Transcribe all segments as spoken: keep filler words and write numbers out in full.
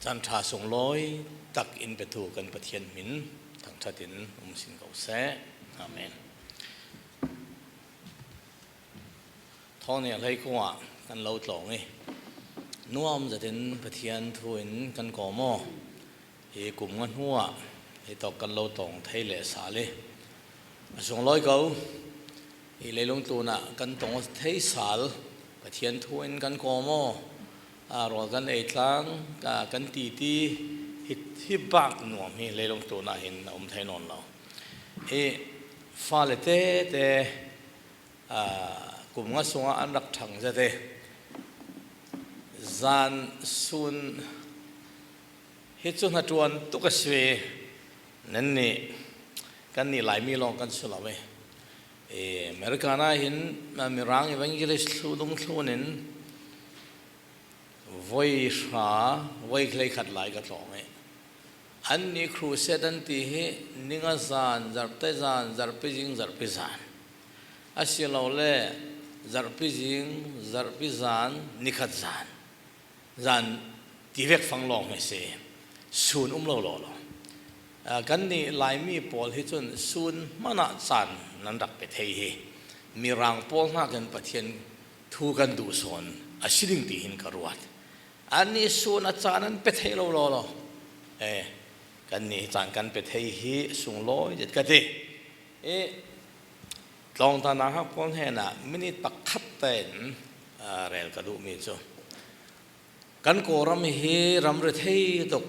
Caan ṭha sunglawi tak in petu kan Pathian hmin thangṭhat in um sin ko seh. Amen. Thawng nih hleikua kan lo tlawng i, nuam zetin Pathian thu in kan kawm aw. Hi kum nga hnuah hi tawk kan lo tlawng thei leh sal i, a sunglawi ko. Hi leilung tlunah kan tong thei sal, Pathian thu in kan kawm aw. A, rawl kan ei tlang, a, kan titi hi, hi bak nuam hi leilung tlunah hin a um thei nawn lo. Hi fale tete, a, kum nga sungah an rak ṭhang zet e. Zan sun hi cu hnaṭuan tuk a si. Nannih, kannih Laimi lawng kan si lo e. E, America ah hin, a, Mirang Evangelist thlu dungthlun in voi hra, voi hleikhat lai ka tlawng i, annih crusade an ti hi ni nga zan, zarhte zan, zarhpi zing, zarhpi zan, asilole zarhpi zing, zarhpi zan, nikhat zan, zan ti vek fang lawng hi si. Sun um lo lawlaw. A, kannih Laimi pawl hi cun sun hmanah caan nan rak pe thei hi. Mirang pawl hnakin Pathian thu kan duh sawn a si ding ti hin ka ruat. Annih sun a caan an pe thei lo lawlaw. E, kannih caan kan pe thei hi sunglawi zet ka ti. E, tlawngta nauhak pawl hnenah minit pakhat tein, a, rel ka duhmi cu, kan Kawlram hi ram rethei tuk,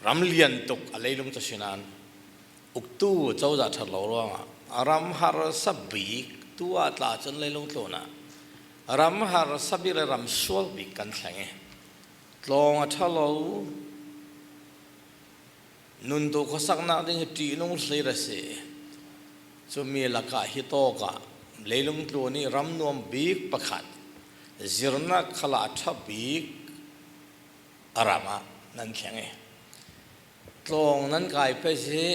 ram lian tuk a leilung cu si nain, uktu cozah ṭhat lo ruangah a ram harsa bik, tu ah tla cun leilung tlunah ram harsa bik le ram sual bik kan thleng i, tlawng a ṭha lo, nun tu khuasaknak ding hi ṭihnung hlir a si. Cumi lakah hi tawkah leilung tlun i ram nuam bik pakhat, zirnak khalah a ṭha bik a ram ah nan thleng i, tlawng nan kai pei si.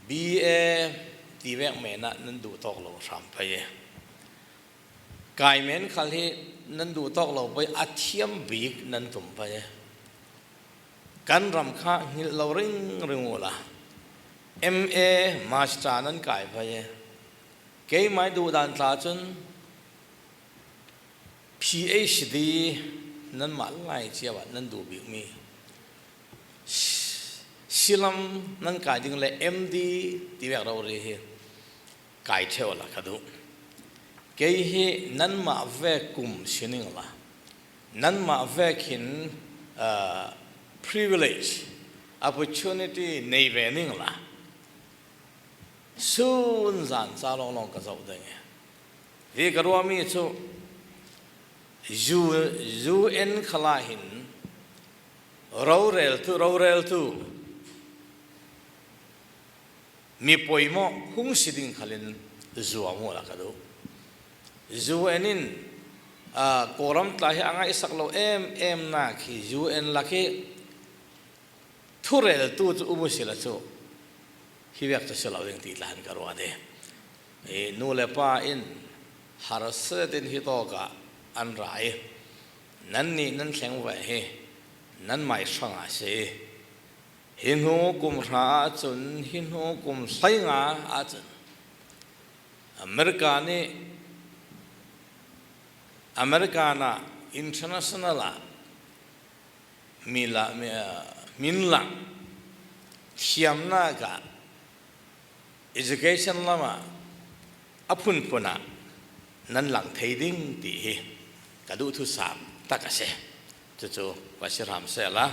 B A ti vek men ah nan duh tawk lo hram pei i, kai men khal hi nan duh tawk lo pei, a thiam bik nan tum pei i, kan ram kha hngilh lo ringring uhla, M A master nan kai pei i, keimah duhdan tla cun P H D nanmah lai cio ah nan duh bikmi, si-, silam nan kai ding le M D ti vek rori hi kai ṭheu la ka duh. Kei hi nanmah vek kum si ning la, nanmah vek hin, ah, privilege, opportunity nei ve ning la, sun zan ca lawnglawng ka zoh ding i, hi ka ruahmi cu U-, U N khalah hin roreltu, roreltu mi poimawh hung si ding khalin zuam uh la ka duh. U N in, aa, Kawlram tla hi a ngaihsak lo em em nak hi U N lak hi thureltu cu um uh sila cu hi vek cu si lo ding ti tla hin ka ruat i, i nu le pa in harsa zetin hi tawkah an ra i, nannih nan thleng ve hi nanmah hrangah a si. Hi hnu kum hra ahcun, hi hnu kum hleinga ahcun America nih, America ah international ah mi la, mi, ah, min lang thiamnak ah education lamah a phunphun ah nan lang thei ding ti hi ka duhthusam tak a si. Cucu va si hram sehla,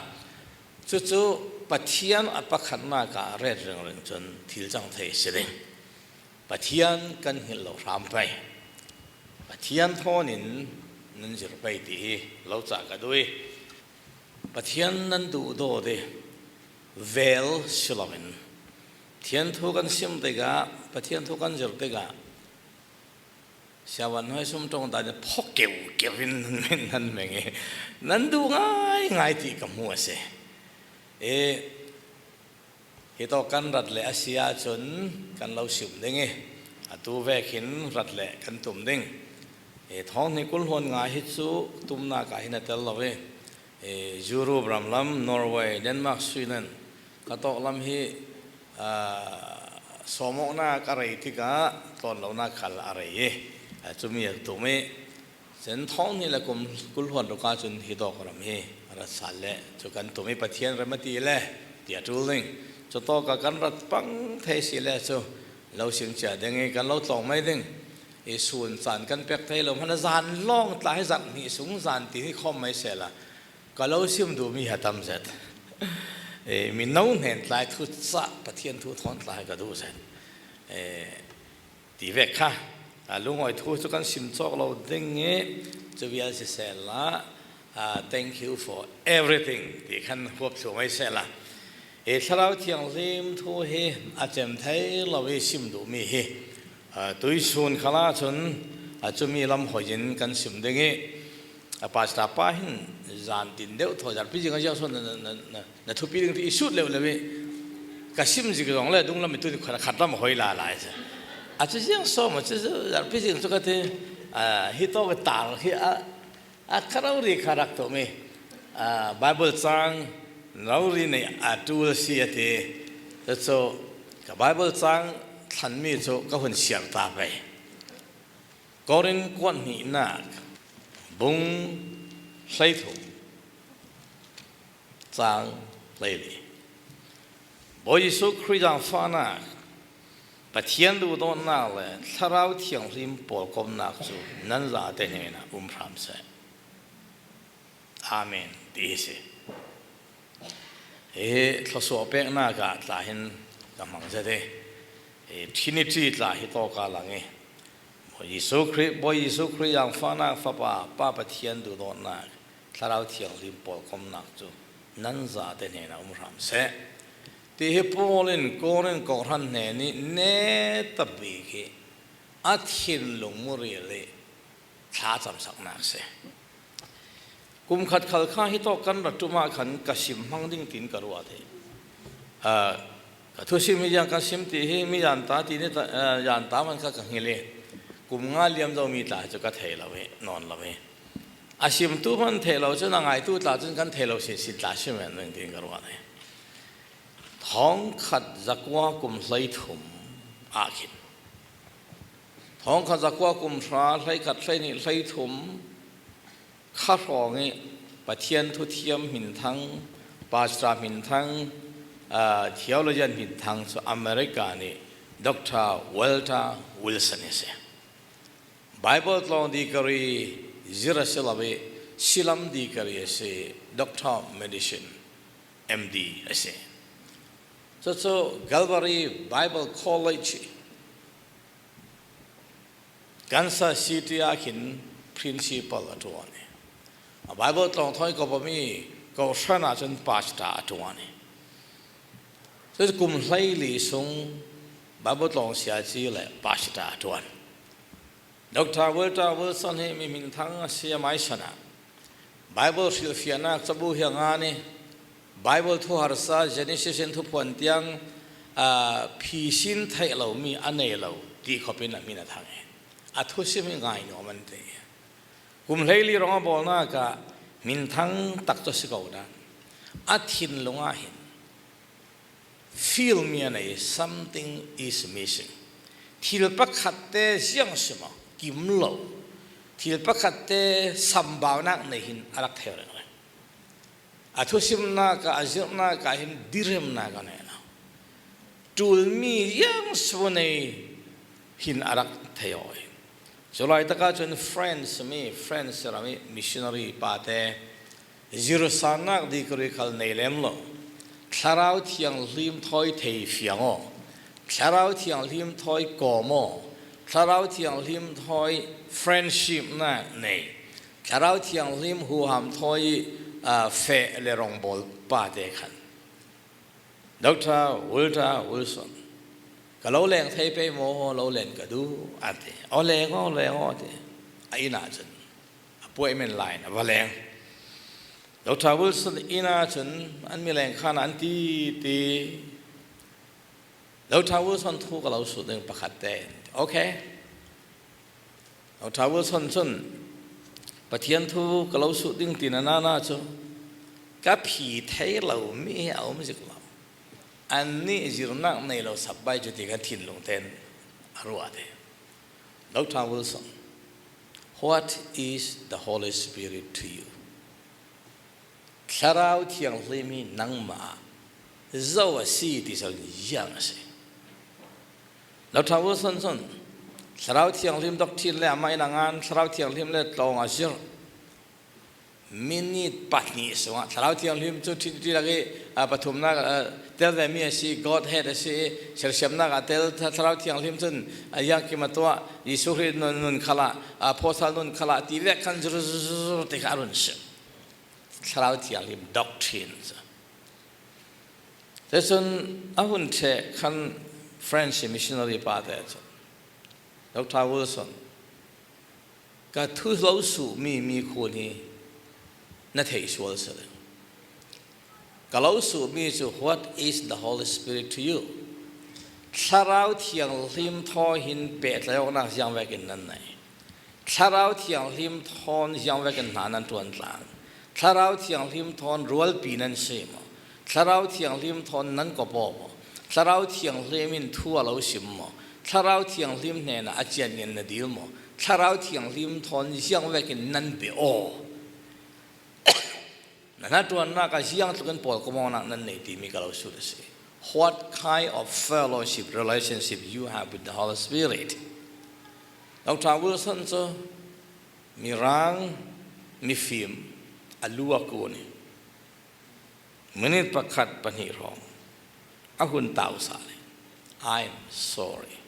cucu Pathian a pakhatnak ah ret ringring cun thil cang thei a si ding. Pathian kan hngilh lo hram pei. Pathian thawn in nan zir pei ti hi lo cah ka duh i, Pathian nan duhdaw dih vel si loin, Pathian thu kan sim tikah, Pathian thu kan zir tikah, Siavan hnuai sum ṭong dan in phawk keu keu in nan, nan meng i, nan duh ngaingai ti ka hmu a si. E, hi tawk kan rat leh a si ahcun kan lo sim ding i, atu vekin rat leh kan tum ding. E, thawng hnih kul hluan nga hi chu tumnak ah hin a tel lo i, e, Europe ram lam, Norway, Denmark, Sweden, ka tawk lam hi, aa, sawmawknak a rei tikah tlawn lonak khal a rei i, a, cumi a tum i, cun thawng hnih le kum kul hluan ruk ah cun hi tawk ram hi a rat sal le cu kan tum i Pathian rem a ti le ti a ṭul ding. Cu tawk ah kan rat pang thei si le cu lo sing cia ding i kan lo tlawng mai ding. I sun caan kan pek thei lo hmanh a zan lawng tla hi zarh hnih sung zan ti hi khawm mai sehla ka lo sim duhmi hi a tam zet. E, mino hnen tla hi thu cah Pathian thu thawn tla hi ka duh zet. E, ti vek kha, a, lungawi thu cu kan sim cawk lo ding i cu vial sisehla, a, thank you for everything ti khan huap thluh mai sehla. E, Thlarau Thianghlim thu hi a cem thei lo i sim duhmi hi, a, tuihsun khal ah cun, a, cumi lam hoih in kan sim ding i, a, pastor pa hin zan tin deuh thaw zarhpi zing a ziang sawn na, na, na, na, na thupi ding ti i sut leuh leuh i ka sim zik zong le dunglam i tu khat, khat lam a hoi la lai cu. A cu ziang sawm a cu zarhpi zing cu ka ti, a, hi tawk i tar hi a, a ka rori kha rak tuahmi, a, Bible cang rori nei a ṭul si a ti. Cucu ka Bible cang thlanmi cu ka hun siar ta pei. Korin kuat hnihnak bung hleithum cang hleili. Bawi Jesuh Khrih zaangfahnak, Pathian duhdawtnak le Thlarau Thianghlim pawlkomnak cu nan zate hnenah um hram seh. Amen, ti hi si. Hi thluasuah peknak ah tla hin ka hmang zet i, hi Trinity tla hi tawk a lang i, Bawi Jesuh Khrih, Bawi Jesuh Khrih zaangfahnak, Fapa, Pa Pathian duhdawtnak, Thlarau Thianghlim pawlkomnak cu nan zate hnenah um hram seh, ti hi Paul in Korin kawhhran hnen i netabik i a thinlung muril i thlacamsaknak si. Kum khat khal kha hi tawk kan rat ṭum ah khan ka sim hmang ding tiin ka ruat hi. Aa, ka thusim hi ziang ka sim ti hi mi zanta ti ni ta, aa, zanta man kha ka hngilh i kum nga liam zomi tla hi cu ka thei lo hi, nawn lo hi. A simtu hman theih lo cun a ngaitu tla cun kan thei lo sinsin tla sim men ding tiin ka ruat hi. Thawngkhat zakua kum hleithum ah khin, thawngkhat zakua kum hra, hleikhat, hleihnih, hleithum kha hrawng i Pathian thuthiam hminthang, pastor hminthang, aa, theologian hminthang cu America nih Doctor Walter Wilson hi si. Bible tlawng degree zir a si lo i, silam degree a si, Doctor of Medicine, M D a si. Cucu Calvary Bible College, Kansas City ah khin principal a ṭuan i, a Bible tlawng thawi kawp awmi kawhhran ah cun pastor a ṭuan i, cucu kum hleili sung Bible tlawng siaci le pastor a ṭuan. Doctor Walter Wilson hi mi hminthang a si, a maisan ah Bible hrilhfiahnak cabu hi a ngan i, Bible thuharsa Genesis in Thuphuan tiang, aa, phisin theih lomi a nei lo ti khawpin a min a thang i, a thusim hi ngai nuam an ti. Kum hleili rong a bawlnak ah hminthang tak cu a si ko dan, a thinlung ah hin feel mi a nei, something is missing. Thil pakhatte ziang si maw, kim lo. Thil pakhatte sambaunak nei hin a rak thei ringring. A thusimnak ah, a zirhnak ah hin diremnak a nei lo. Ṭulmi ziang si maw nei hin a rak thei aw i, cu laitak ah cun France mi, France ram i missionary pate zirsannak degree khal nei lem lo. Thlarau Thianghlim thawi thei fiang aw, Thlarau Thianghlim thawi kawm aw, Thlarau Thianghlim thawi friendship nak nei, Thlarau Thianghlim huham thawi, aa, feh le rongbawl pate khan Doctor Walter Wilson, ka lo leng thei pei maw, lo len ka duh, a ti. Aw, leng aw, leng aw, a ti. A inn ah cun appointment la in a va leng. Doctor Wilson inn ah cun an mi leng khan an ti ti. Doctor Wilson thu ka lo sut ding pakhat te in, okay. Doctor Wilson cun, "Pathian thu ka lo sut ding," ti na nana cu, ka phi thei lo mi hi a um zik lo. Annih zirnak nei lo sabbai cu ti kha thinlung tein a ruat hi. Doctor Wilson, what is the Holy Spirit to you? Thlarau Thianghlim hi nangmah ah zo a si ti so ziang a si. Doctor Wilson cun Thlarau Thianghlim doctrine le amah in a ngan, Thlarau Thianghlim le tlawng a zirh. Minit pahnih sungah Thlarau Thianghlim cu Trinity lak i, aa, pathumnak, aa, tel vemi a si, Godhead a si, sersiamnak ah tel Thlarau Thianghlim cun, aa, Ziangkim a tuah, Jesuh Khrih nun, nun khalah, aa, Apostle nun khalah ti vek khan zur, zur, zur, zur ti kha a run si. Thlarau Thianghlim doctrine cu. Cucun a hun ṭheh khan French missionary pate cun, "Doctor Wilson, ka thu lo suhmi mi khun hi na theih sual si le. Ka lo suhmi cu, what is the Holy Spirit to you? Thlarau Thianghlim thawn hin pehtlaih awknak ziang vekin nan nei? Thlarau Thianghlim thawn ziang vekin hna nan ṭuan tlang? Thlarau Thianghlim thawn rualpi nan si maw? Thlarau Thianghlim thawn nan kop aw maw? Thlarau Thianghlim in thu a lo sim maw? Thlarau Thianghlim hnenah a cian ngen na dil maw? Thlarau Thianghlim thawn ziang vekin nan bia aw? Na hnaṭuannak ah ziang tlukin pawlkomawknak nan nei timi ka lo sut a si. What kind of fellowship, relationship you have with the Holy Spirit?" Doctor Wilson cu Mirang mifim a lu a kun i minit pakhat pahnih hrawng a hun tau sal i, "I'm sorry.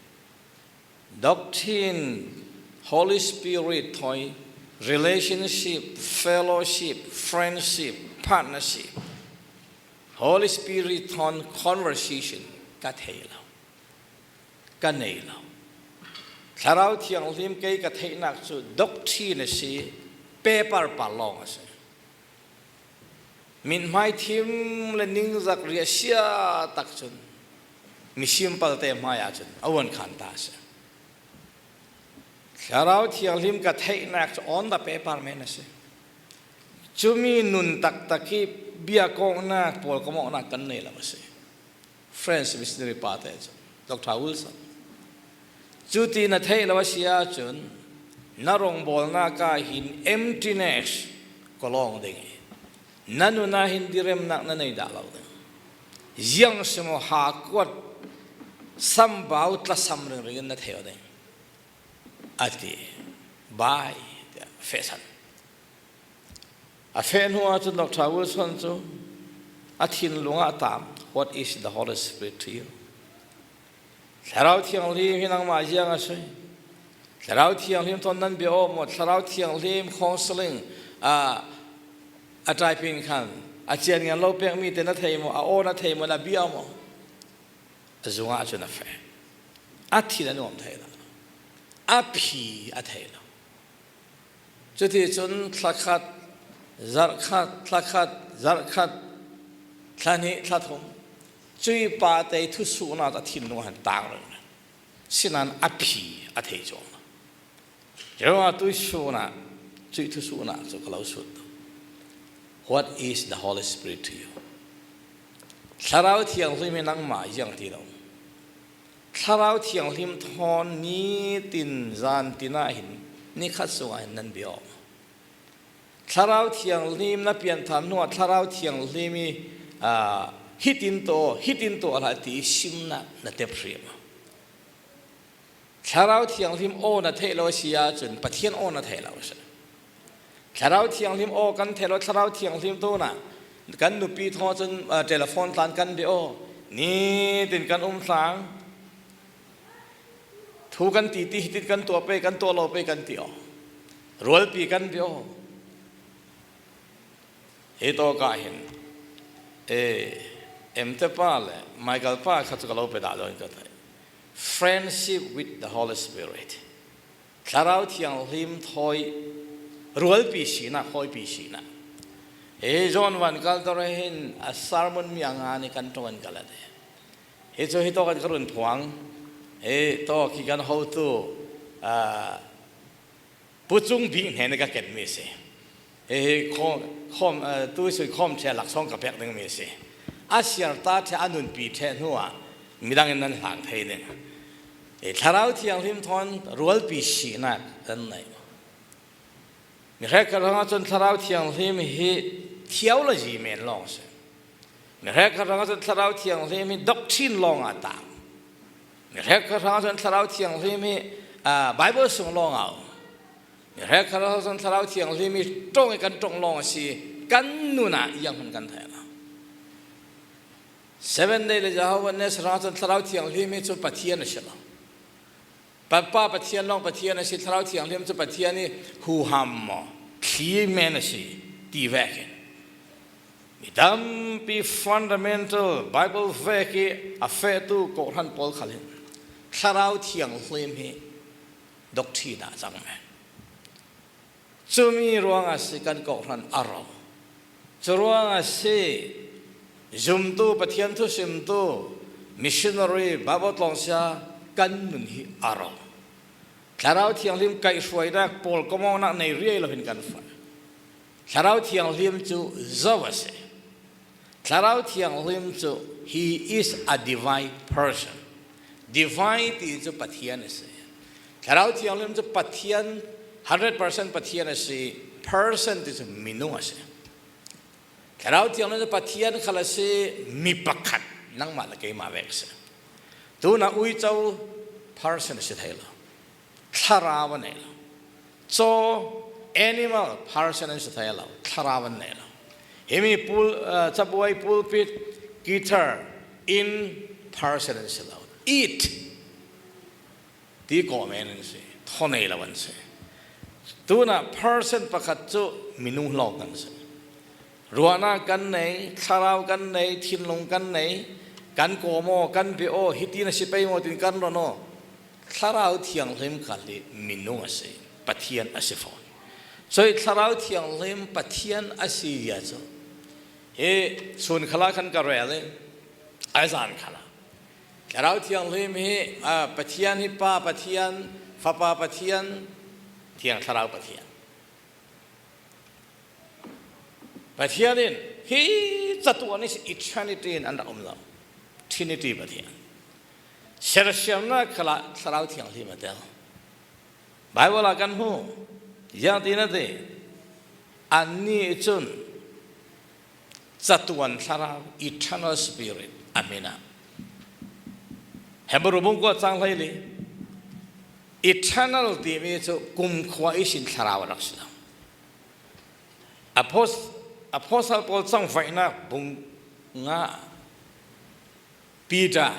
Doctrine, Holy Spirit thawn relationship, fellowship, friendship, partnership, Holy Spirit thawn conversation ka thei lo, ka nei lo. Thlarau Thianghlim kei ka theihnak cu doctrine a si, paper pal lawng a si. Mithmai thim le ningzak riahsia tak cun mi simpalte hmai ah cun a uan khan ta a si. Thlarau Thianghlim ka theihnak cu on the paper men a si. Cumi nun taktak i biakawknak, pawlkomawknak kan nei lo a si." French missionary pate cun, "Doctor Wilson, cuti na theih lo a si ahcun na rawngbawlnak ah hin emptiness ka lawng ding i na nun ah hin diremnak na nei dah lo ding. Ziang si maw, hakuat sambau tlasam ringring in na thei aw ding," a ti. "Bye," tiah fehsan. A feh hnu ahcun Doctor Wilson cu a thinlung ah a tam, "What is the Holy Spirit to you? Thlarau Thianghlim hi nangmah ziang a si? Thlarau Thianghlim thawn nan bia aw maw? Thlarau Thianghlim counseling, ah, a taiping khan a cian ngan lo pekmi te na thei maw? A aw na thei maw? Na bia maw?" A zung ahcun a feh. A thin a nuam thei lo. A phi a thei lo. Cuticun thla khat, zarh khat, thla khat, zarh khat, thla hnih, thla thum, cui pate thusuhnak a thinlung ah hin tang reng. Sinain a phi a thei cuang lo. Jehovah tuihsun ah, cui thusuhnak cu ka lo sut. What is the Holy Spirit to you? Thlarau Thianghlim hi nangmah ziang ti lo. Thlarau Thianghlim thawn nitin zan tin ah hin, nikhat sungah hin nan bia aw. Thlarau Thianghlim na pianthar hnuah Thlarau Thianghlim i, aa, hitin tuah, hitin tuah hlah ti i simnak na tep hrim. Thlarau Thianghlim aw na theih lo a si ahcun Pathian aw na theih lo a si. Thlarau Thianghlim aw kan theih lo, Thlarau Thianghlim tunah kan nupi thaw cun, ah, telephone tlan kan bia aw, nitin kan um tlang. Thu kan ti ti hitin kan tuah pei, kan tuah lo pei kan ti aw. Rualpi kan bia aw. Hi tawk ah hin, eh, Emte pa le Michael pa kha cu ka lo pe dah dawn ka theih. Friendship with the Holy Spirit. Thlarau Thianghlim thawi rualpi sinak, hawipi sinak. Hi John Van Kalter hin a sermon mi a ngan i kan ṭong in ka la te. Hi cu hi tawk in ka run phuang. Hi tawk hi kan hotu, ah, Pu Cung Bik hnen ka ken mi si. Hei, khawm, khawm, eh, tuisui khawm ṭhe laksawng ka pek ding mi si. A siar ta ṭhe, a nunpi ṭhe hnuah midang in nan hlang thei ding. Hei, Thlarau Thianghlim thawn rualpi sinak kan nei. Mi hrekkhat hrangah cun Thlarau Thianghlim hi theology men lawng si. Mi hrekkhat hrangah cun Thlarau Thianghlim hi doctrine lawngah tang. Mi hrekkhat hrangah cun Thlarau Thianghlim hi, aa, Bible sung lawngah um. Mi hrekkhat hrangah cun Thlarau Thianghlim hi ṭong i kan ṭong lawng a si, kan nun ah iang hman kan thei lo. Seventh Day le Jehovah Witness hrangah cun Thlarau Thianghlim hi cu Pathian a si lo. Pa, Pa Pathian lawng Pathian a si, Thlarau Thianghlim cu Pathian i huham maw, thli men a si ti vekin mi tampi fundamental Bible vek i a fehtu kawhhran pawl khal in Thlarau Thianghlim hi doctrine ah a cang men. Cumi ruangah a si kan kawhhran a ro. Cu ruangah a si zumtu, Pathian thusimtu, missionary, Bible tlawngsia kan nun hi a ro. Thlarau Thianghlim kaihhruainak, pawl kawmawknak nei riai lo hin kan fak. Thlarau Thianghlim cu zo a si. Thlarau Thianghlim cu, he is a divine person. Divine ti cu Pathian a si. Thlarau Thianghlim cu Pathian, hundred percent Pathian a si. Person ti cu minung a si. Thlarau Thianghlim cu Pathian khal a si, mi pakhat, nangmah le keimah vek a si. Tuna uico person a si thei lo. Thlarau a nei lo. Caw, animal, person an si thei lo. Thlarau an nei lo. Himi pul-, uh, cabuai, pulpit, guitar, in, person an si lo. It ti kawmen an si. Thaw nei lo an si. Tuna person pakhat cu minung hlawk an si. Ruahnak kan nei, thlarau kan nei, thinlung kan nei, kan kawm aw, kan bia aw, hitin a si pei maw tin kan ron aw. Thlarau Thianghlim khal hi minung a si, Pathian a si fawn. Cui Thlarau Thianghlim Pathian a si zia cu hi sun khalah khan ka rel i a zan khalah Thlarau Thianghlim hi, aa, Pathian hi Pa Pathian, Fapa Pathian, Thiang Thlarau Pathian. Pathian in hi catuan hi eternity in an rak um lo. Trinity Pathian. Sersiamnak khalah Thlarau Thianghlim a tel. Bible ah kan hmu, ziang ti na ti, annih cun catuan thlarau, eternal spirit, a hmin ah. Hebru bung kua cang hleili, eternal timi cu kumkhua ihsin thlarau a rak si lo. Apos-, Apostle Paul cangvaihnak bung nga, Peter,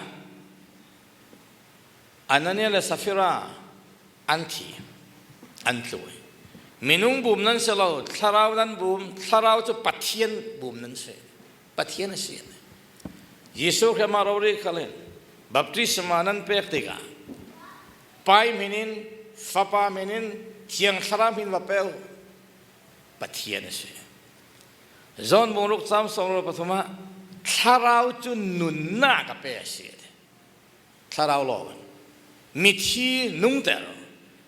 Anania le Safira an thi, an tlu. Minung bum nan si lo, thlarau nan bum, thlarau cu Pathian bum nan si. Pathian a si. Jesuh Khrih mah rori khal in baptisma nan pek tikah, Pai hmin in, Fapa hmin in, Thiang Thlarau hmin va pe uh. Pathian a si. John bung ruk cang sawm le pathum ah, Thlarau cu nunnak a pe a si. Thlarau lawng in mithi nungter,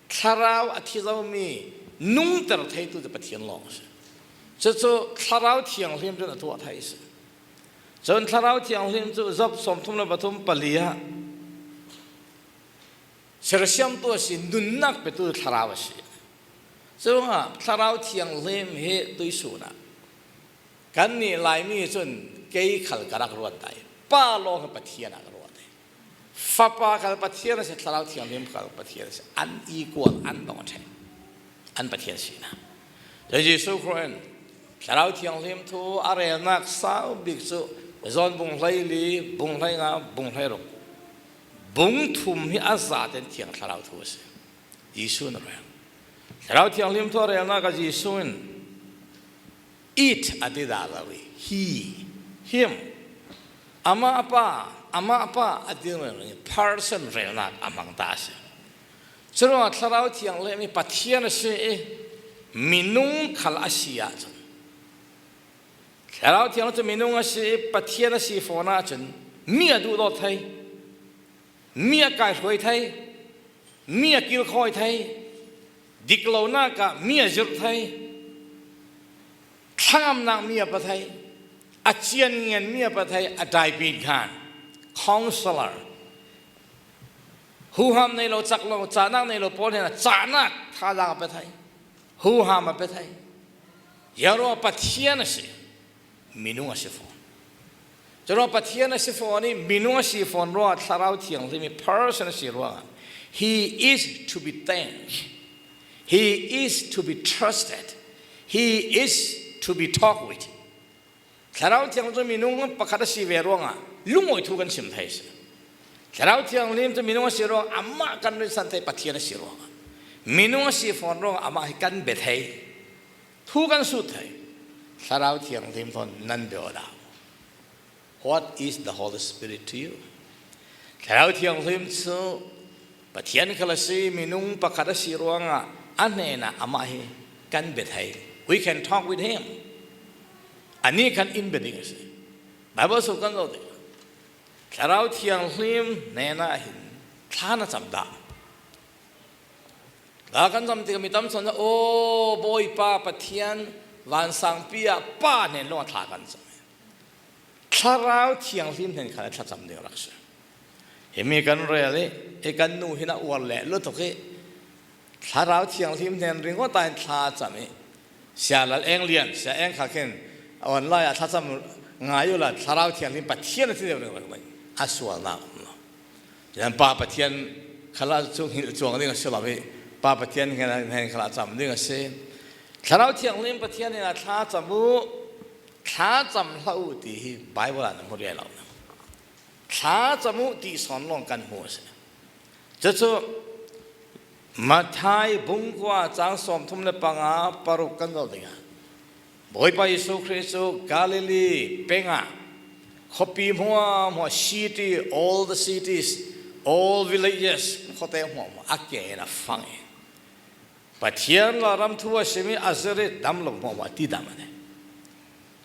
thlarau a thi zomi nungter theitu cu Pathian lawng a si. Cucu Thlarau Thianghlim cun a tuah thei a si. Cun Thlarau Thianghlim cu Job sawmthum le pathum pali ah sersiamtu a si, nunnak petu Thlarau a si. Curuangah Thlarau Thianghlim hi tuisun ah kannih Laimi cun kei khal ka rak ruat ta i, Pa lawng hi Pathian ah ka ruat i, Fapa khal Pathian a si, Thlarau Thianghlim khal Pathian a si. An equal, an dong a ṭhen. An Pathian sinak. Cun Jesuh Khrih in Thlarau Thianghlim thu a relnak sau bik cu John bung hleili, bung hleinga, bung hleiruk, bung thum hi a zaten Thiang Thlarau thu a si. Jesuh in a rel. Thlarau Thianghlim thu a relnak ah Jesuh in it a ti dah lo i, he, him, amah a pa, amah a pa a ti ringring, person relnak a hmang ta a si. Curuangah Thlarau Thianghlim hi Pathian a si i, minung khal a si ahcun, Thlarau Thianghlim cu minung a si i, Pathian a si fawn ahcun, mi a duhdawt thei, mi a kaihruai thei, mi a kilkhawi thei, Diklonak ah mi a zirh thei, thlangamnak mi a pe thei, a cianngen mi a pe thei, a daipin khan counselor, huham nei lo, cak lo, cahnak nei lo pawl hnenah cahnak thazaang a pe thei, huham a pe thei. Ziaruah Pathian a si, minung a si fawn. Curuah Pathian a si fawn i minung a si fawn ruangah Thlarau Thianghlim i person a si ruangah he is to be thanked. He is to be trusted. He is to be talked with. Thlarau Thianghlim cu minung pakhat a si ve ruangah lungawi thu kan sim thei a si. Thlarau Thianghlim cu minung a si ruangah amah kan rinsan thei Pathian a si ruangah minung a si fawn ruangah amah hi kan bia thei. Thu kan sut thei. Thlarau Thianghlim thawn nan bia aw dah. What is the Holy Spirit to you? Thlarau Thianghlim cu Pathian khal a si, minung pakhat a si ruangah a hnenah amah hi kan bia thei. We can talk with him. Anih khan in bia ding a si. Bible sung kan zoh tikah Thlarau Thianghlim hnenah hin thla na cam dah. Thla kan cam tikah mi tam sawn, "Aw, Bawipa Pathian, vansangpi ah Pa hnen lawngah thla kan cam hi. Thlarau Thianghlim hnen khan thla cam ding rak si." Himi kan rel i, i kan nu hin a uar leh lutuk i, Thlarau Thianghlim hnen ringawt ah in thla cam i, Sia Lal Eng Lian, Sia Eng Khal khin online ah thlacam ngai uhla, Thlarau Thianghlim Pathian a si deuh ringring, a sualnak um lo. Cun Pa Pathian khalah cu hngilh cuang ding a si lo i, Pa Pathian hnen, hnen khalah cam ding a si. Thlarau Thianghlim Pathian hnenah thla cam uh, thla cam hlah uh ti hi Bible ah na hmu riai lo. Thla cam uh ti sawn lawng kan hmu a si. Cucu Matthai bung kua cang sawmthum le panga paruk kan zoh dingah Bawipa Jesuh Khrih cu Galilee pengah khuapi hmuahhmuah, city, all the cities, all villages, khuate hmuahhmuah a ke in a fang i Pathian ral ram thu a sim i a zirh i dam lo hmuahhmuah a ti dam a si.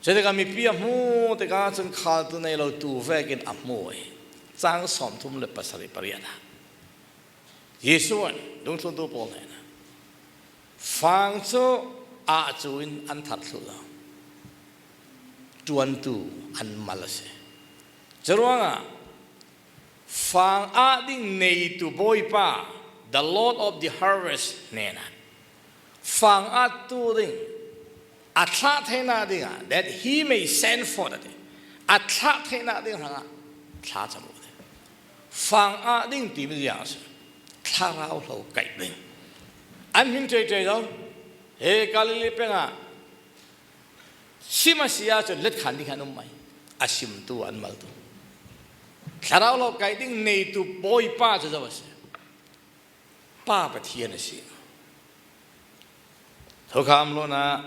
Cutikah mipi a hmu tikah cun khaltu nei lo tu vekin a hmu i cang sawmthum le pasarih pariat ah Jesuh in dungthluntu pawl hnenah fang cu ah cu in an thar thluh lo, ṭuantu an mal a si. Curuangah fang ah ding neitu Bawipa, the Lord of the harvest hnenah fang attu ding a thlah theihnak dingah, that he may send forth a ti, a thlah theihnak ding hrangah thla cam uh a ti. Fang ah ding timi ziang a si, thlarau hlo kaih ding. An hming ṭeṭe zo, he Galilee pengah sim a si ahcun letkhan ding kha an um mai, a simtu, an maltu. Thlarau hlo kaih ding neitu Bawipa cu zo a si. Pa Pathian a si. Thukham hlun ah,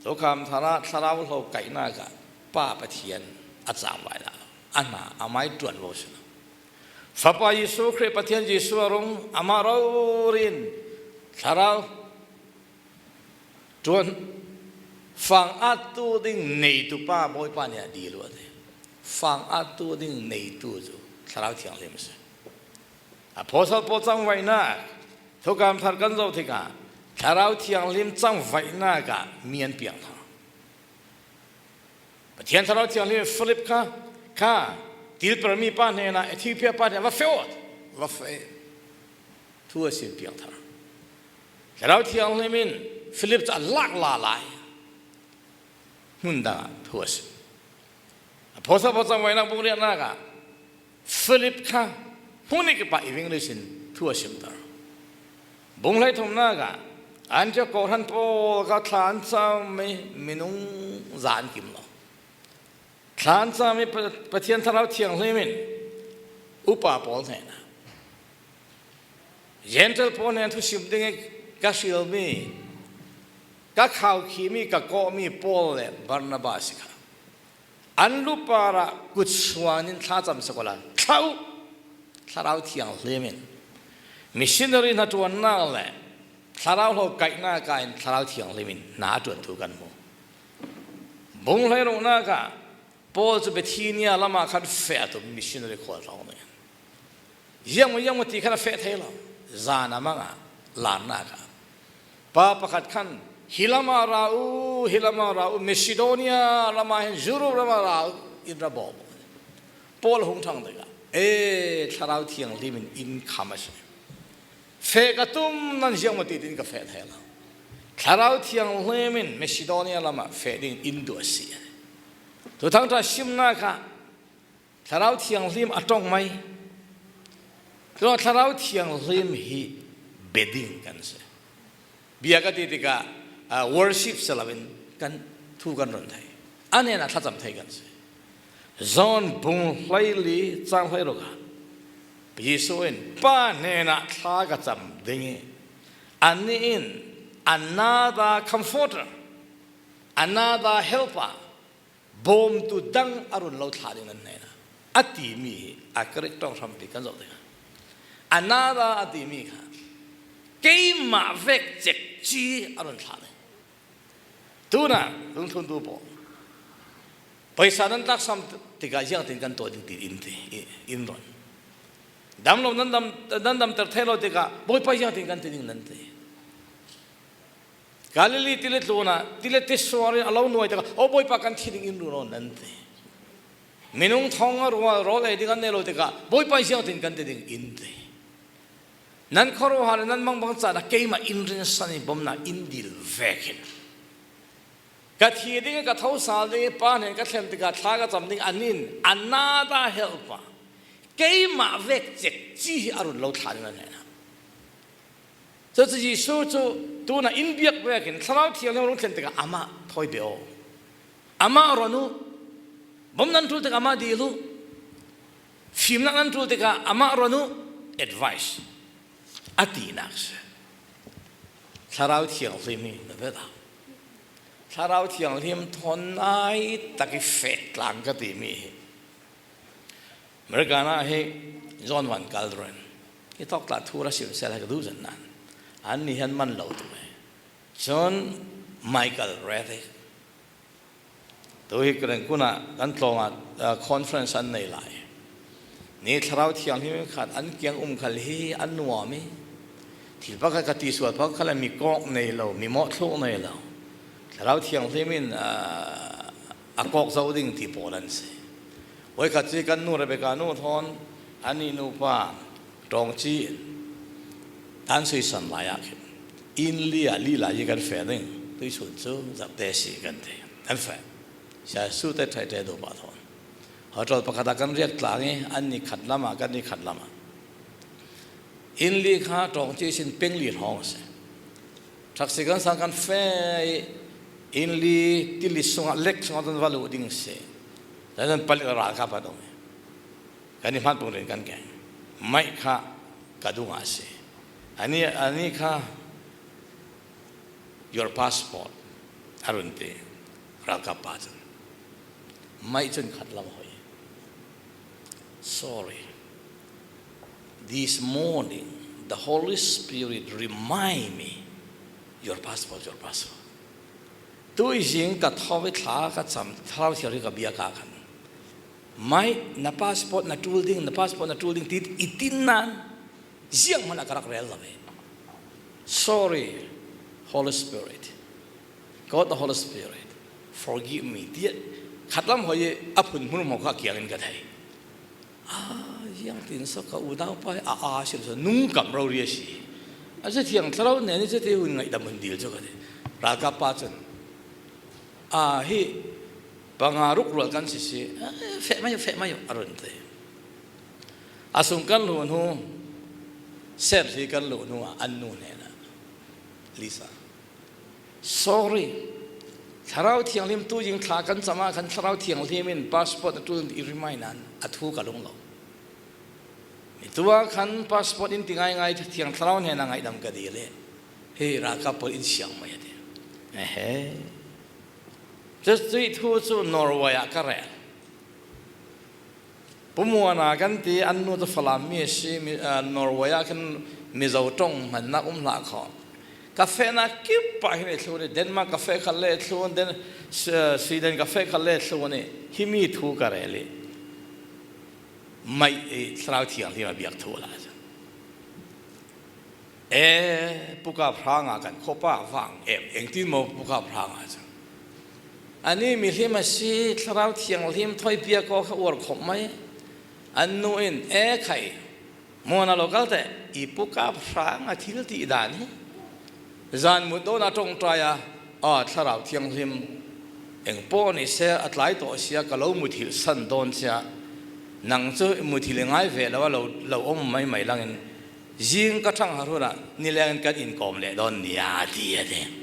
Thukham Thar ah thlarau hlo kaihnak ah Pa Pathian a cangvai dah lo. A hna, amah i ṭuanvo si lo. Fapa Jesuh Khrih, Pathian Jesuh a rung, amah rori in thlarau ṭuan, fang attu ding neitu pa Bawipa nih a dil uh a ti. Fang attu ding neitu cu Thlarau Thianghlim a si. Apostle pawl cangvaihnak, Thukham Thar kan zoh tikah Thlarau Thianghlim cangvaihnak ah mi an piang thar. Pathian Thlarau Thianghlim Philip kha, kha tilpermi pa hnenah, Ethiopia pa hnenah, "Va feh aw," va feh. Thu a sin piang thar. Thlarau Thianghlim in Philip cu a lak lala i hmun dang ah thu a sin. Apostle pawl cangvaihnak bung riatnak ah Philip kha hmun i kipah evangelist in thu a simter. Bung hleithumnak ah Antiok kawhhran pawl kha thla an cam i minung za an kim lo. Thla an cam i Pa-, Pathian Thlarau Thianghlim in upa pawl hnenah, Gentile pawl hnen thusim ding i ka hrilmi, ka khaukhimi, ka kawhmi Paul le Barnabas kha an lu parah kutsuan in thlacam sak uhla, thlah uh, Thlarau Thianghlim in missionary hnaṭuannak le thlarau hlo kaihnak ah in Thlarau Thianghlim in hna a ṭuan thu kan hmu. Bung hleiruknak ah Paul cu Bithynia lam ah khan feh a tum, missionary khual tlawng ding. Ziangmaw ziangmaw ti khan a feh thei lo. Zan a mang ah, lannak ah, Pa pakhat khan, "Hi lamah ra u, hi lamah ra u, Macedonia lamah hin, Europe lamah ra u," in ra bawm. Paul hung thang deuh a, "E, Thlarau Thianghlim in in kham a si. Feh ka tum nan ziang maw ti tin ka feh thei lo. Thlarau Thianghlim in Macedonia lamah feh ding in duh a si." Thuthangṭha simna kha Thlarau Thianghlim a ṭong mai. Tua Thlarau Thianghlim hi bia ding kan si. Bia ka ti tikah, ah, worship si loin kan thu kan run thei. A hnenah thlacam thei kan si. John bung hleili chang hleiruk ah Jesuh in, "Pa hnenah thla ka cam ding hi. Anih in another comforter, another helper, bawmtu dang a run lo thlah ding nan hnenah," a timi hi a Greek ṭawng hrampi kan zoh ding a. Another a timi kha keimah vek cekci a run thlah ding. Tunah lungthluntu pawl, paisa nan tlaksam tikah ziangtin kan tuah ding ti in ti, in run. Damlo nan dam, nan damter thei lo tikah, "Bawipa, ziangtin kan ti ding?" nan ti. Galilee tili tlunah, tili tisuarin a lo nuai tikah, "Aw Bawipa, kan thi ding in run aw," nan ti. Minung thong a ruah rawl ei ding an nei lo tikah, "Bawipa, ziangtin kan ti ding?" in ti. Nan khuaruahhar le nan mangbang caan ah keimah in rinsan in bawmna in dil vekin, ka thi ding, ka thosal ding, Pa hnen ka thlen tikah thla ka cam ding, anih in another helper, keimah vek cekci hi a run lo thlah ding nan hnenah. Cucu Jesuh cu tunah in biak vekin Thlarau Thianghlim a rung thlen tikah amah thawi bia aw. Amah ron uh. Bawm nan ṭul tikah amah dil uh. Fimnak nan ṭul tikah amah ron uh. Advice a tinak si. Thlarau Thianghlim hi na ve ta. Thlarau Thianghlim thawn nai tak i feh tlang ka timi hi. America ah hi John Van Galderen, hi thawk tla thu ra sim sel hi ka duh zan nan, annih hi an man lo tuk hi. John Michael Reed hi. Tu hi Rangoon ah kan tlawng ah, ah, conference an nei lai. Ni Thlarau Thianghlim khat an kiang um khal hi an nuam hi. Thil pakhat ka tisual pakhat kha le mi kawk nei lo, mi mawhthluk nei lo. Thlarau Thianghlim in, ah, a kawk zo ding ti pawl an si. Voikhat cu kan nu Rebecca nu thawn an i nupa ṭawngci in an suisan lai ah khin inn li ah lila i kan feh ding, tuisun cu zapte si kan ti. An feh. Sia su te thai te do pa thawn. Hotel pakhat ah kan riak tlang i an ni khat lam ah, kan ni khat lam ah. Inn li kha ṭawngci sin peng li hrawng a si. Ṭhaksi kan sang kan feh i, inn li tili sungah lek sungah kan va luh ding a si. Kan palik ralkap a dong i. Kan i hman pung rin kan keng. Maih kha ka dungah a si. Ani, ani kha, "Your passport," a run ti. Ralkap pa cun, "Maih cun khat lam hoi. Sorry. This morning, the Holy Spirit remind me, your passport, your passport." Tui zing ka thawi thla ka cam, Thlarau Thianghlim ka biak ah khan, "Maih, na passport na ṭul ding, na passport na ṭul ding," ti i tin nan, zianghman a ka rak rel lo ve. "Sorry, Holy Spirit. God the Holy Spirit, forgive me," tiah khat lam hoi i a phun hmun hmawk kha kiangin ka thei. "Ah, ziangtin so ka unaupa hi a, a si lo, so nung kam rori a si. A si thiang thlarau nen i si ti hun ngaihdam hun dil cu," ka ti. Ralkap pa cun, "Ah, hi panga ruk rual kan si si. Ah, feh mai uh, feh mai uh," a run ti. A sung kan luh hnu, serhli kan luh hnu ah an nu hnenah, "Lisa, sorry. Thlarau Thianghlim tu zing thla kan cam ah khan Thlarau Thianghlim in passport a ṭul in i remind nan a thu ka lung lo. Mi tu ah khan passport in ti ngaingai, thiang thlarau hnenah ngaihdam ka dil i hi ralkap pawl in siang mai," a ti. Ehe. Cuih thu cu Norway ah ka rel. Pu Muana kan ti, an nu cu Falam mi a si, mi, aa, Norway ah khin Mizo ṭong hmannak um hlah khawh. Ka fehnak kip ah hin i thlun i, Denmark ka feh khat le i thlun, Den-, Sw-, Sweden ka feh khat le i thlun i, himi thu ka rel i, Maih i Thlarau Thianghlim a biak thu a la cun. E, pukap hranga kan khawpa vang em, engtin maw pukap hranga chu. Ani mihlim a si, Thlarau Thianghlim thawi piak aw kha uar khawp mai. An nu in, e khai, muana lo kal teh, i pukap hranga thil tih dan hi. Zan mut dawn a ṭawngṭai a, a Thlarau Thianghlim engpawh ni se a tlai tawh sia ka lo muthilh san dawn sia. Nang chu muthilh i ngai ve lo a lo, lo awm mai mai langin, zing ka ṭhang har hunah ni lengin kan inkawm leh dawn nia, a ti a ti.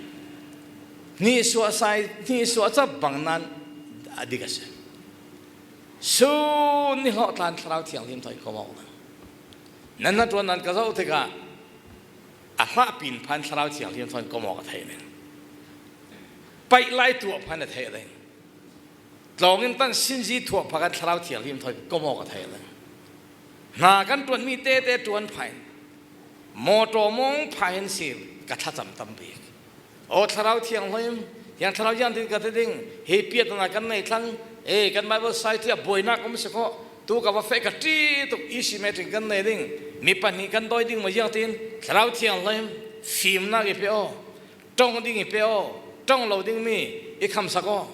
Hnihsuah sai, hnihsuah chap bang nan a dik a si. Sun ni hlawh tlan Thlarau Thianghlim thawi kawm awk nan. Nan hnaṭuan nan ka zoh tikah a hlahpin phan Thlarau Thianghlim thawi kawm awk a thei ning. Paih lai tuah phan a thei a ding. Tlawngin tan sinzi thuah phakan Thlarau Thianghlim thawi kawm awk a thei a ding. Hna kan ṭuan mi tete ṭuan phain. Mawṭaw mawng pha hin si ka thlacam tam bik. Aw Thlarau Thianghlim, hiang Thlarau hian tin ka ti ding, hi piatana kan nei thlang, e kan Bible Society a buaina ka um si khawh, tu ka va feh ka ṭi tuk, i si meeting kan nei ding, mi pahnih kan dawi ding maw hiang tin, Thlarau Thianghlim, fimnak i pe aw, ṭawng ding i pe aw, ṭawng lo ding mi i khamsak aw.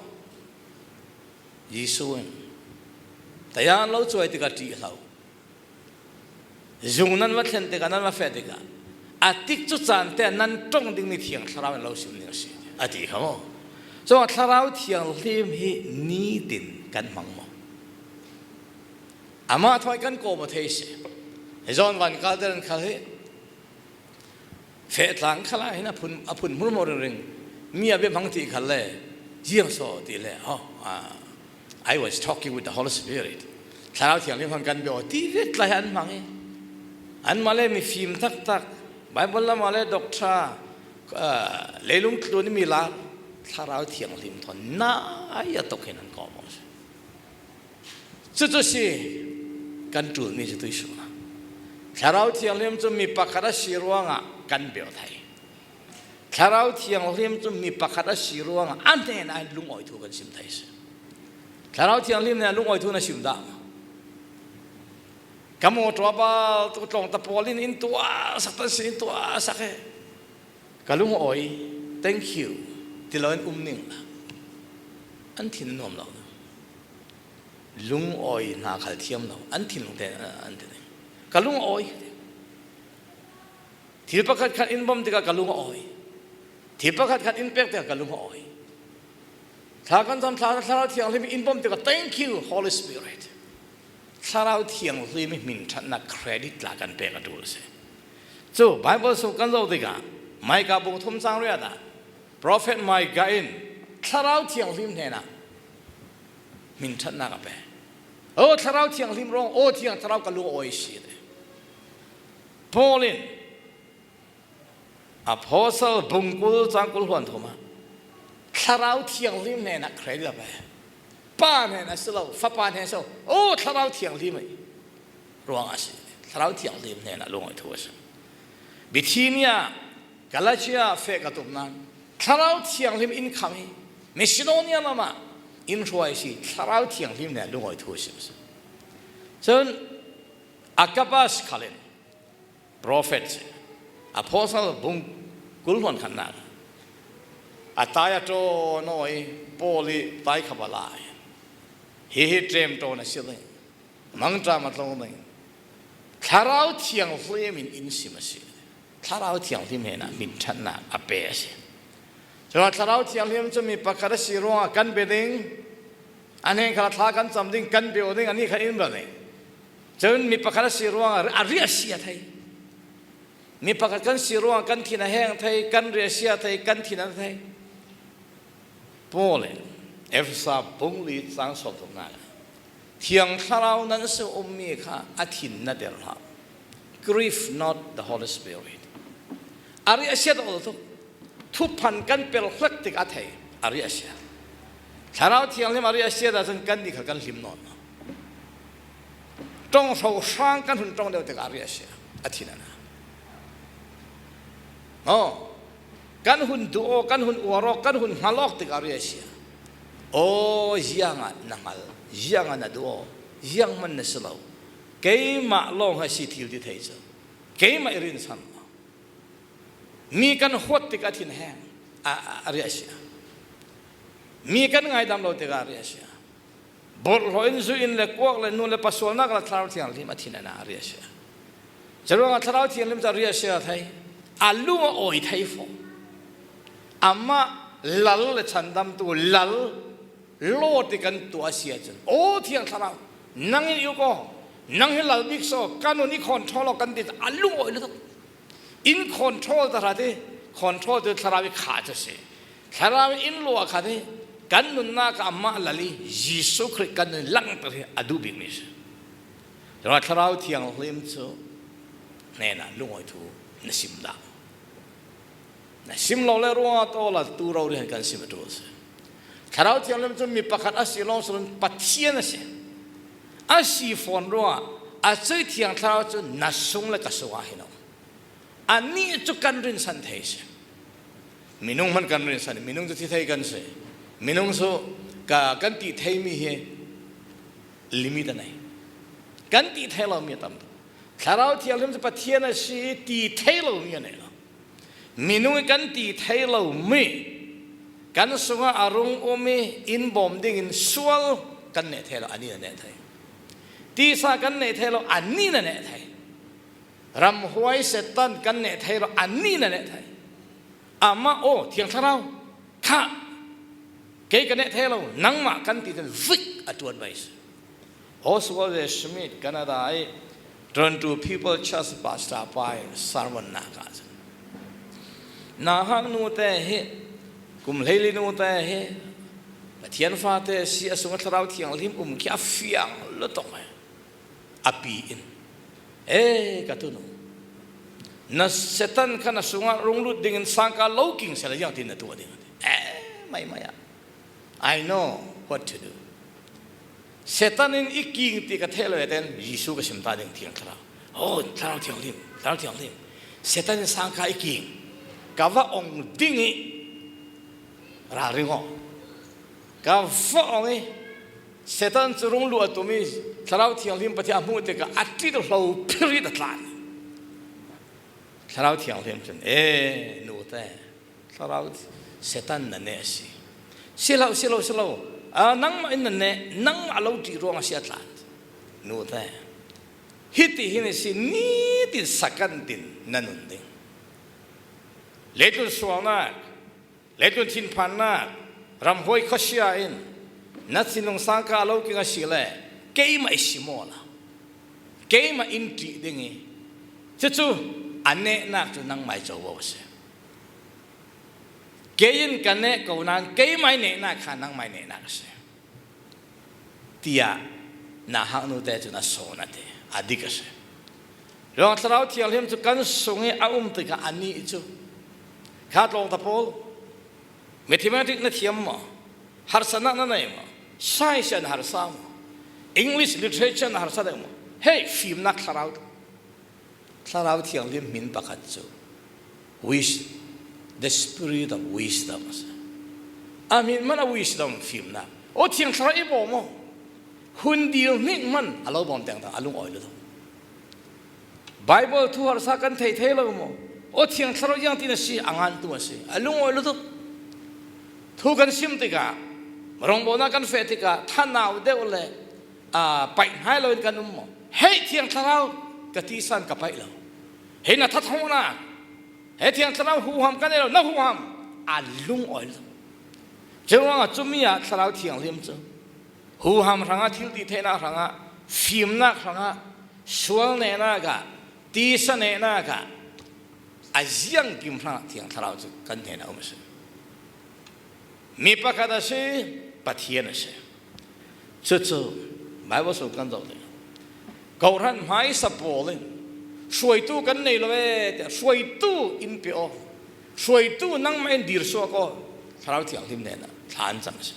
Jesuh in, taya an lo cuai tikah ṭih hlah uh. Zung nan va thlen tikah, nan va feh tikah, a tik cu caan te nan ṭawng ding ni thiang Thlarau in lo sim ding a si, a ti kha maw? Cun Thlarau Thianghlim hi nitin kan hmang maw? Amah thawi kan kawm aw thei si. Hi zawn van kal te ran khal hi. Feh tlang khalah hin a phun, a phun hmurhmur ringring. Mi a biahmang ti khal le, ziang saw ti le, oh, ah, I was talking with the Holy Spirit. Thlarau Thianghlim hmang kan biak ti vek lai an hmang i. Anmah le mifim taktak, Bible lamah le doctor, ah, leilung tlun i mi la, Thlarau Thianghlim thawn nai a tok hin an kawm aw si. Cucu si kan ṭulmi cu tuisun a. Thlarau Thianghlim cu mi pakhat a si ruangah kan bia thei. Thlarau Thianghlim cu mi pakhat a si ruangah a hnenah hin lungawi thu kan sim thei si. Thlarau Thianghlim hnenah lungawi thu na sim dah maw? Ka mawṭaw a bal tuk tlawngta pawl in in tuahsak tan si, in tuahsak he. Ka lungawi, thank you, ti loin um ning la. An thin a nuam lo. Lungawi hna khal thiam lo, an thinlung te an ti ding. Ka lungawi. Thil pakhat khat in bawm tikah ka lungawi. Thil pakhat khat in pek tikah ka lungawi. Thla kan cam, thla, Thlarau Thianghlim in bawm tikah, thank you, Holy Spirit. Thlarau Thianghlim i hmin ṭhatnak credit tla kan pek a ṭul a si. Cu Bible sung kan zoh tikah, Micah bung thum cang riat ah, Prophet Micah in Thlarau Thianghlim hnenah hmin ṭhatnak a pe. Aw, Thlarau Thianghlim ruang, aw, Thiang Thlarau ka lungawi si, a ti. Paul in Apostle bung kul cang kul hluan thum ah Thlarau Thianghlim hnenah credit a pe. Pa hnenah si lo, Fapa hnenah si lo, aw, Thlarau Thianghlim ruang a si. Thlarau Thianghlim hnenah lungawi thu a si. Bithynia, Galatia feh ka tum nan, Thlarau Thianghlim in kham hi, Macedonia lamah in hruai si, Thlarau Thianghlim hnenah lungawi thu a si. Cun Agabus khal in prophet si, Apostle bung kul hluan khatnak, a tai a ṭawn aw i, Paul i tai kha va la hi, hi hi ṭemṭawn a si ding. Mangṭam a tlung ding. Thlarau Thianghlim in in sim a si. Thlarau Thianghlim hnenah hmin ṭhatnak a pe a si. Cun Thlarau Thianghlim cu mi pakhat a si ruangah kan bia ding, a hnen khalah thla kan cam ding, kan bia ding, a ni kha in bia ding. Cun mi pakhat a si ruangah a riah a sia thei. Mi pakhat kan si ruangah kan thin a heng thei, kan riah a sia thei, kan thin a na thei. Paul in Efesa bung li cang sawmthumnak ah, Thiang Thlarau nan si ummi kha a thin na der hlah. Grieve not the Holy Spirit. A riah a sia tuk tuk. Thuphan kan pel hlek tik a thei, a riah a sia. Thlarau Thianghlim a riah a sia dah cun kan nih kha kan hlim nawn lo. Ṭong hrohrang kan hun ṭong deuh tikah a riah a sia, a thin a na. Aw, kan hun duh aw, kan hun uar aw, kan hun hngal awk tikah a riah a sia. Aw, ziangah na hngal, ziangah na duh aw, zianghman na si lo. Keimah lawng a si thil ti thei cu, keimah i rinsan lo. Mi kan huat tikah a thinheng a, a, a riahsia. Mi kan ngaidam lo tikah a riahsia. Bawlhhlawh in, zu in le kuak le nu le pa sualnak le Thlarau Thianghlim a thinheng a riahsia. Curuangah Thlarau Thianghlim cu a riahsia thei, a lung a awi thei fawn. Amah lal le changdamtu, lal law ti kan tuah a si ahcun, "Aw Thiang Thlarau, nang in i uk aw, nang hi lal bik si aw, ka nun i control aw," kan ti, a lung awi lutuk. In control ta hrat i, control tu Thlarau i kha cu si. Thlarau in in luah khat i, kan nunnak ah amah lal i, Jesuh Khrih kan nun langter hi a duh bikmi si. Curuangah Thlarau Thianghlim cu hnenah lungawi thu na sim dah. Na sim lo le ruangah taw la tu rori han kan sim a ṭul si. Thlarau Thianghlim cu mi pakhat a si lawng si loin Pathian a si. A si fawn ruangah a cuih Thiang Thlarau cu na sung le ka sungah hin a um. Anih cu kan rinsan thei si. Minung hmanh kan rinsan, minung cu thi thei kan si. Minung cu ka, kan ti theimi hi limit a nei. Kan ti thei lomi a tam. Thlarau Thianghlim cu Pathian a si i ti thei lomi a nei lo. Minung i kan ti thei lomi, kan sungah a rung um i in bawm dingin sual kan neh thei lo, anih na neh thei. Tisa kan neh thei lo, anih na neh thei. Ramhuai Satan kan neh thei lo, anih na neh thei. Amah, "Aw Thiang Thlarau, kha, kei ka neh thei lo, nangmah," kan ti ten vik a ṭuan mai si. Oswald Smith, Canada i Toronto People Church pastor pa i sermon nak ah cun, "Nauhak nu te hi, kum hleili nu te hi, Pathian fate si, a sungah Thlarau Thianghlim um khi a fiang lutuk," a pi in, "E, ka tunu, na Satan kha na sungah rung lut dingin sangka lo king seh la, ziangtin na tuah ding?" a ti. "E, maimai ah, I know what to do. Satan in i king ti ka theih lo, ten Jesuh ka sim ta ding, Thiang Thlarau. Oh, Thlarau Thianghlim, Thlarau Thianghlim. Satan in sangka i king, ka va ong ding i ralring aw. Ka va ong i Satan cu rung luat tum i Thlarau Thianghlim Pathian a hmuh tikah a ṭit hlo phir i a tlan." Thlarau Thianghlim cun, "E, nu te, Thlarau, Satan na neh a si. Si lo, si lo, si lo. Ah, nangmah in na neh, nangmah lo ṭih ruang a si," a tlan. "Nu te, hiti hin a si, nitin sakan tin na nun ding. Leitlun sualnak, leitlun thinphannak, ramhuai khuasia in na thinlung sangka a lo king a si le, keimah i si maw la, keimah in ṭih ding i, cucu a nehnak cu nangmai covo a si. Kei in ka neh ko nain keimai nehnak kha nangmai nehnak a si," tiah nauhak nu te cun a sawn a ti, a dik a si. Ruang Thlarau Thianghlim cu kan sung i a um tikah anih cu, "Kha tlawngta pawl, mathematics na thiam maw? Harsatnak na nei maw? Science na harsa maw? English literature na harsa deuh maw?" Hei, fimnak thlarau, Thlarau Thianghlim hmin pakhat cu wis-, the spirit of wisdom a si. A hmin hmanh a wisdom, fimnak. Aw Thiang Thlarau i bawm aw. Hun dil hnik hmanh a lo bawm tengteng a lungawi lutuk. Bible thu harsa kan thei thei lo maw? Aw Thiang Thlarau ziangtin a si, a ngantu a si, a lungawi lutuk. Thu kan sim tikah rongbawlnak kan feh tikah thanau deuh le, aa, paih hnai loin kan um maw? "Hei Thiang Thlarau, ka tisa in ka paih lo. Hei na thathawhnak, hei Thiang Thlarau huham ka nei lo, na huham," a lungawi lo. Curuangah cumi ah Thlarau Thianghlim cu huham hrangah, thil ti theihnak hrangah, fimnak hrangah, sual nehnak ah, tisa nehnak ah, a ziangkim hrangah Thiang Thlarau cu kan hnenah a um a si. Mi pakhat a si, Pathian a si. Cucu Bible sung kan zoh ding. Kawhhran hmaisa pawl in, "Hruaitu kan nei lo e," tiah, "Hruaitu in pe aw, hruaitu nangmah in dirsuak aw," Thlarau Thianghlim hnenah thla an cam a si.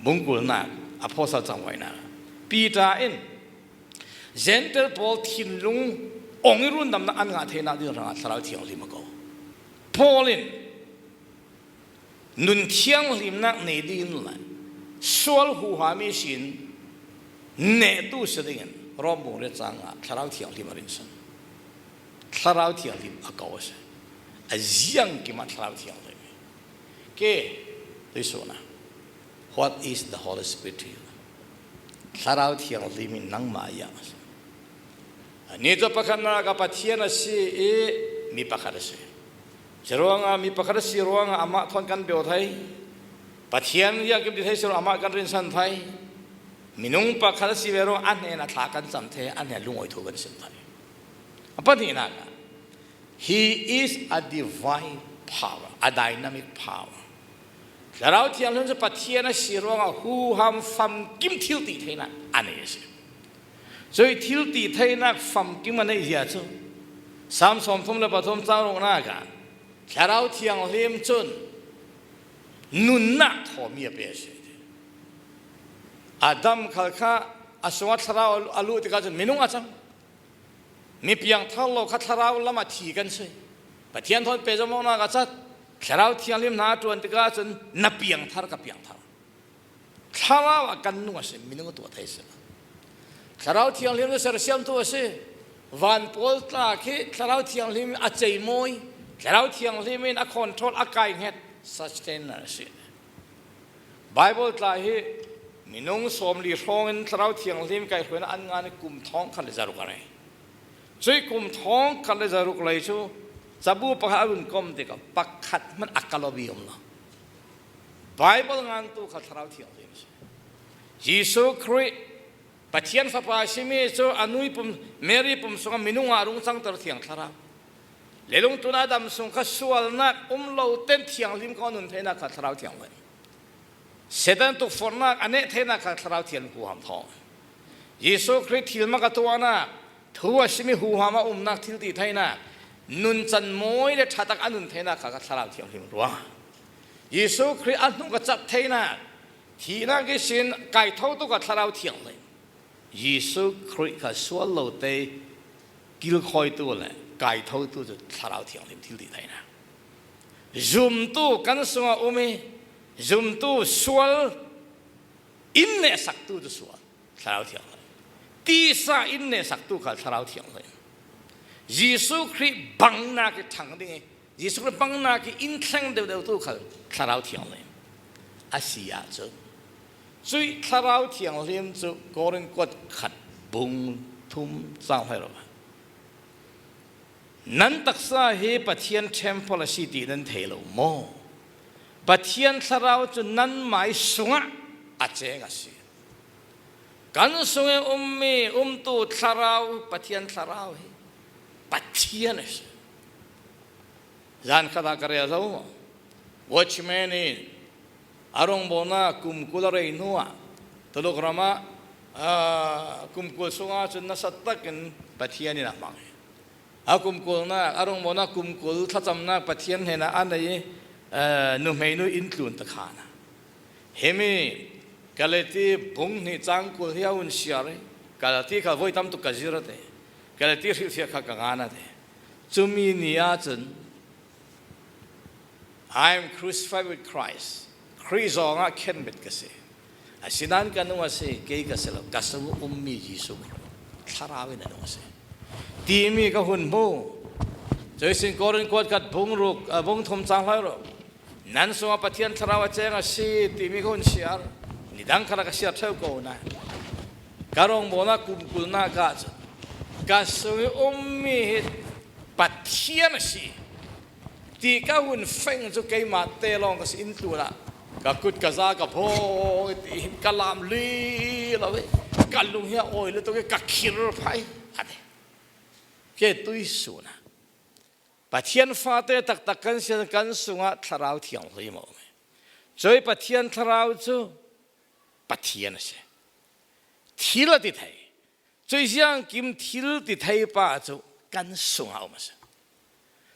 Bungkulnak, Apostle cangvaihnak, Piter in Jentail pawl thinlung ong i rundamnak an ngah theinak ding hrangah Thlarau Thianghlim a ko. Paul in nun thianghlimnak nei dingin le sual huham ihsin nehtu si dingin Rom bung riat cang ah Thlarau Thianghlim a rinsan. Thlarau Thianghlim a ko a si. A ziangkim ah Thlarau Thianghlim hi. Ke, tuisuahna. What is the Holy Spirit to you? Thlarau Thianghlim in nangmah ah a ni cu pakhatnak ah Pathian a si i mi pakhat a si. Curuangah mi pakhat a si ruangah amah thawn kan bia thei. Pathian ziangkim ti thei si ruangah amah kan rinsan thei. Minung pakhat a si ve ruangah a hnen a thla kan cam thei, a hnen lungawi thu kan sim thei. A pahnihnak ah, He is a divine power, a dynamic power. Thlarau Thianghlim cu Pathian a si ruangah huham famkim thiltitheinak a nei a si. Cuih thiltitheinak famkim a neih zia cu Salm sawmthum le pathum cang ruknak ah Thlarau Thianghlim cun nunnak thawmi a pe a si. Adam khal kha a sungah thlarau a luh tikah cun minung a cang. Mi piangthar lo kha thlarau lam ah thi kan si. Pathian thawn pehzom lonak a cat. Thlarau Thianghlim hna a ṭuan tikah cun na piangthar ka piangthar. Thlarau ah kan nung a si, minung a tuah thei si lo. Thlarau Thianghlim cu sersiamtu a si. Van pawl tla khi Thlarau Thianghlim a ceimawi, Thlarau Thianghlim in a control, a kaihnget, sustainer a si. Baibal tla hi minung sawmli hrawngin Thlarau Thianghlim kaihhruainak an ngan i kum thawngkhat le zaruk a rei. Cuih kum thawngkhat le zaruk lei cu cabu pakhat a run kom tikah pakhat hmanh a kal awk i um lo. Baibal ngantu kha Thlarau Thianghlim a si. Jesuh Khrih Pathian Fapa a simi cu a nui pum, Mary pum sungah minung ah a rung cangter Thiang Thlarau. Leilung tlun a dam sung kha sualnak um lo ten thianghlim kha a nun theinak kha Thlarau Thianghlim. Satan tukforhnak a neh theinak kha Thlarau Thianghlim huham thawng. Jesuh Khrih thilmak a tuahnak, thu a simi huham a umnak thiltitheinak, nuncan mawi le ṭhatak a nun theinak kha Thlarau Thianghlim ruang. Jesuh Khrih a hnuk a cak theinak, thihnak ihsin kaithotu kha Thlarau Thianghlim. Jesuh Khrih kha sual lo te kilkhawitu le kaithotu cu Thlarau Thianghlim thiltitheinak. Zumtu kan sungah um i, zumtu sual in nehsaktu cu sual, Thlarau Thianghlim. Tisa in nehsaktu kha Thlarau Thianghlim. Jesuh Khrih bangnak i ṭhang ding i, Jesuh Khrih bangnak i in thleng deuhdeuhtu kha Thlarau Thianghlim a si ahcun, cuih Thlarau Thianghlim cu Korin kuat khat bung thum cang hleiruk ah, nan taksa hi Pathian temple a si ti nan thei lo maw? Pathian Thlarau cu nanmai sungah a ceng a si. Kan sung i ummi, umtu thlarau, Pathian Thlarau hi Pathian a si. Zan khat ah ka rel zo. Watchman in a rawngbawlnak kum kul a rei hnuah Tuluk ram ah, aa, kum kul sungah cun nasa takin Pathian in a hmang. A kum kulnak, a rawngbawlnak kum kul thlacamnak Pathian hnenah a nei i, aa, nuhmei nu in tlun ta khan a. Himi Galati bung hnih cang kul hi a hun siar i, Galati kha voi tam tuk ka zir a ti. Galati hrilhfiah kha ka ngan a ti. Cumi ni ahcun, "I am crucified with Christ." Khrih zongah khenbet ka si. Asinain ka nu a si, kei ka si lo, ka sung ummi Jesuh Khrih Thlarau in a nu a si timi ka hun hmu. Cuihsin Korin kuat khat bung ruk, a, bung thum cang hleiruk. Nan sungah Pathian Thlarau a ceng a si timi ka hun siar. Nidang khat ah ka siar ṭheu ko nain, ka rawngbawlnak kum kulnak ah cun ka sung i ummi hi Pathian a si ti ka hun feng cu keimah te lawng ka si, in tlun ah ka kut ka za ka bawh i ti hin ka lam li lo i, ka lung hi a awi lutuk i ka khir phai a ti. Ke tuihsun ah Pathian fate taktak kan si, kan sungah Thlarau Thianghlim a um i, cuih Pathian Thlarau cu Pathian a si. Thil a ti thei. Cuih ziangkim thil ti thei pa cu kan sungah a um a si.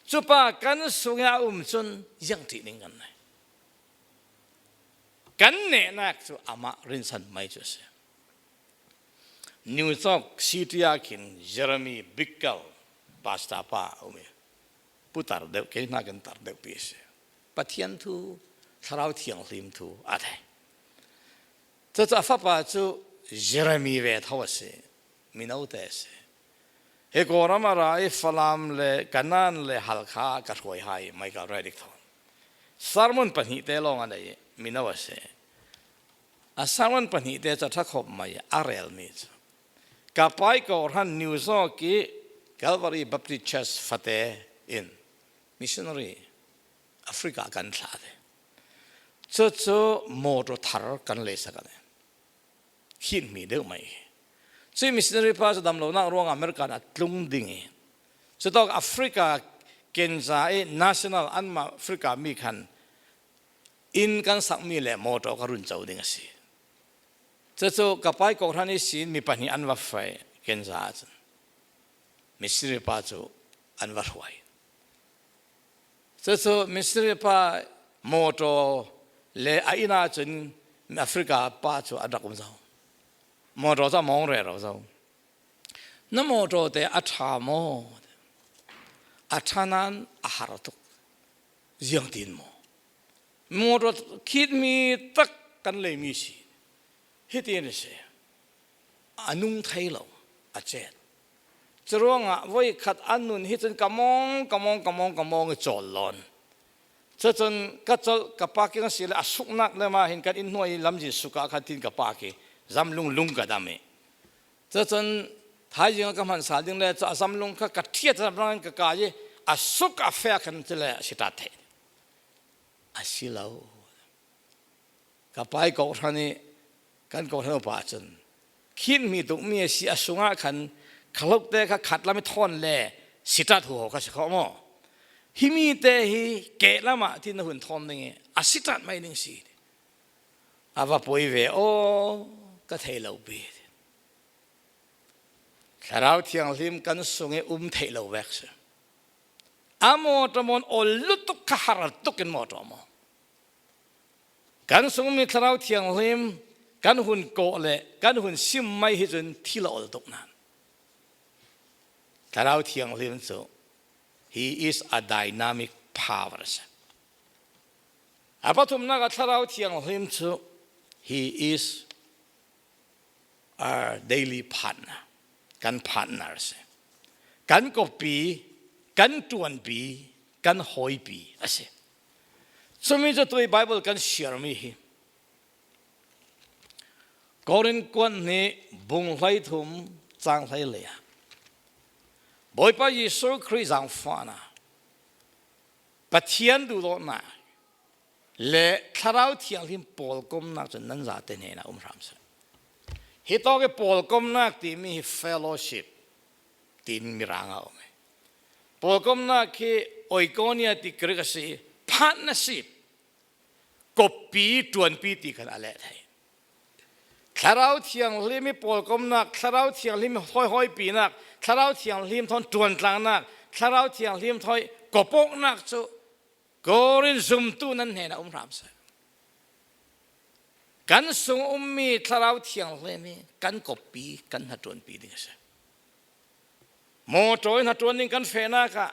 Cupa kan sungah a um cun ziang ṭih ning kan nei? Kan nehnak cu amah rinsan mai cu a si. New York City ah khin Jeremy Bickel pastor pa a um i, putar deuh, kei hna kan tar deuh pi a si. Pathian thu, Thlarau Thianghlim thu a thei. Cucu a fapa cu Jeremy ve tho a si, mino te a si. Hi Kawlram a ra i Falam le Kanan le Halkha ka hruai hai Michael Reddick thawn. Sermon pahnihte lawng a nei, mino a si. A sermon pahnihte cu a ṭha khawp mai a rel mi cu. Ka pai kawhhran New York i Calvary Baptist Church fate in missionary Africa kan thlah te. Cucu mawṭaw thar kan leisak a ni. Khit hmi deuh mai hi. Cuih missionary pa cu damlonak ruangah America ah a tlung ding i, cutawk Africa Kenza i national anmah Africa mi khan inn kan sakmi le mawṭaw ka run co ding a si. Cucu ka pai kawhhran ihsin mi pahnih an va feh Kenza ahcun missionary pa cu an va hruai. Cucu missionary pa mawṭaw le a inn ahcun Africa pa cu a rak um zo. Mawṭaw cu a mawng rero zo. Na mawṭaw te a ṭha maw? A ṭha nain a har tuk. Ziangtin maw? Mawṭaw khit hmi tak kan leimi si. Hitin a si. A nung thei lo, a cet. Curuangah voikhat a nun hi cun ka mawng, ka mawng, ka mawng, ka mawng i cawl lawn. Cucun ka colh ka pa kiang a si le a suknak le mah hin kan inn hnuai lamzin sukah khan tin ka pa ki zamlung lung ka dam i. Cucun thaizing a ka hman sal ding le cu a zamlung kha ka ṭhiat zamrang in ka kai i a suk a fek khan cu le a si ṭat thei. A si lo. Ka pai kawhhran i kan kawhhran upa cun, khit hmi tukmi a si a sungah khan khalokte kha khat lam i thawn le sitat huho kha si kho maw? Himi te hi kehlam ah tin na hun thawn ding i a sitat mai ding si. A va poi ve aw, ka thei lo pi. Thlarau Thianghlim kan sung i um theih lo vek si. A mawṭaw maw, awl lutuk kha har tuk in mawṭaw maw? Kan sungmi Thlarau Thianghlim kan hun kawh le kan hun sim mai hi cun thil a ol tuk nan. Thlarau Thianghlim cu, he is a dynamic power a si. A pathumnak ah Thlarau Thianghlim cu, he is our daily partner, kan partner a si. Kan koppi, kan ṭuanpi, kan hawipi a si. Cumi cu tui Bible kan siarmi hi Korin kuat hnih bung hleithum cang hleili ah Bawipa Jesuh Khrih zaangfahnak, Pathian duhdawtnak le Thlarau Thianghlim pawlkomnak cu nan zate hnenah um hram seh. Hitawk i pawlkomnak timi hi fellowship tiin Mirang a um i, pawlkomnak hi oikonia ti Greek a si, partnership, koppi, ṭuanpi ti khan a leh thei. Thlarau Thianghlim i pawlkomnak, Thlarau Thianghlim i hawihawipinak, Thlarau Thianghlim thawn ṭuantlangnak, Thlarau Thianghlim thawi kawpawknak cu Korin zumtu nan hnenah um hram seh. Kan sung ummi Thlarau Thianghlim hi kan koppi, kan hnaṭuanpi ding a si. Mawṭaw i hnaṭuan ding kan fehnak ah,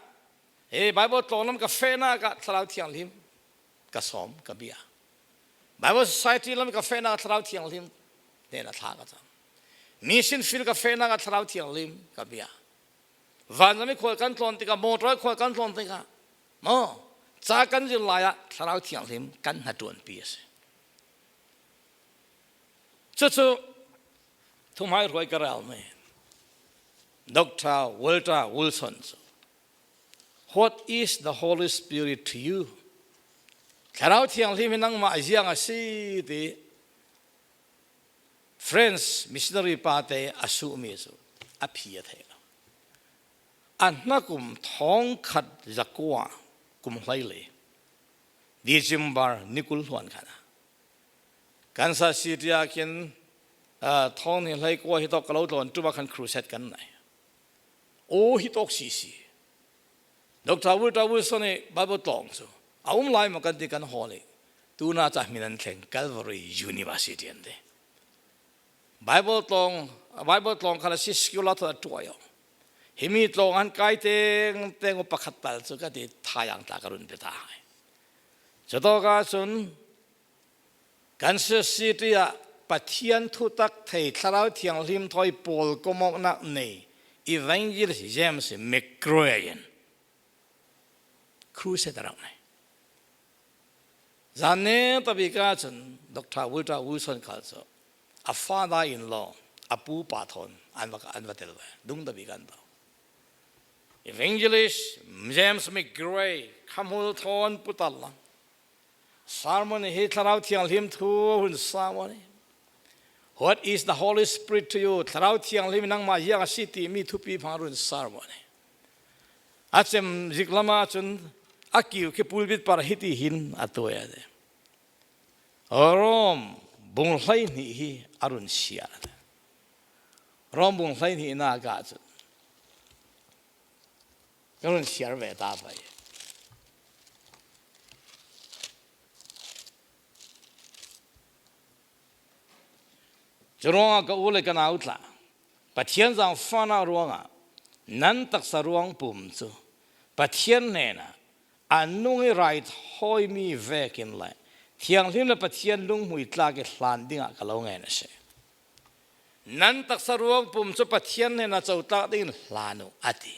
he Bible tlawng lam ka fehnak ah Thlarau Thianghlim ka sawm, ka bia. Bible Society lam ka fehnak ah Thlarau Thianghlim hnenah thla ka cam. Mission field ka fehnak ah Thlarau Thianghlim ka bia. Vanzam i khual kan tlawn tikah, mawṭaw i khual kan tlawn tikah, maw, ca kan zir lai ah Thlarau Thianghlim kan hnaṭuanpi a si. Cucu thuhmaihruai ka rel mi Doctor Walter Wilson cu, "What is the Holy Spirit to you?" Thlarau Thianghlim hi nangmah ziang a si ti French missionary pate a suhmi cu a phi a theih lo. A hnakum thawngkhat zakua kum hleili, December ni kul hluan khan a, Kansas City ah khin, aa, thawng hnih hleikua hitawk ka lo tlawn ṭum ah khan crusade kan nei. Aw, hitawk sisi. Doctor Walter Wilson i Bible tlawng cu a um lai maw kan ti kan hawl i, tuna ca hmin an thleng, Calvary University an ti. Bible tlawng, Bible tlawng kha a si, secular thawn a ṭuai aw. Himi tlawng an kai tengteng uh pakhat tal cu ka ti, thayang tla ka run pe ta hai. Cutawk ahcun Kansas City ah Pathian thutak thei, Thlarau Thianghlim thawi pawlkomawknak nei Evangelist James McGray in crusade a rak nei. Zan neta bik ah cun Doctor Walter Wilson khal cu a father-in-law, a pupa thawn an va, an va tel ve. Dungta bik an tau. Evangelist James McGray, khamul thawn putar lang. Sermon hi Thlarau Thianghlim thu hun sermon hi. What is the Holy Spirit to you? Thlarau Thianghlim nangmah ziang a si timi thupi hmang run sermon hi. A cem zik lamah cun a kiu khi pulpit par hiti hin a tuai a ti. Rom bung hleihnih hi a run siar a ti. Rom bung hleihnih nak ah cun ka run siar ve ta pei. Curuangah ka u le ka nau tla, Pathian zaangfahnak ruangah nan taksa ruangpum cu Pathian hnenah a nung i raithawimi vekin le thianghlim le Pathian lunghmui tlak i hlan dingah ka lo ngen a si. Nan taksa ruangpum cu Pathian hnenah cotlak dingin hlan uh, a ti.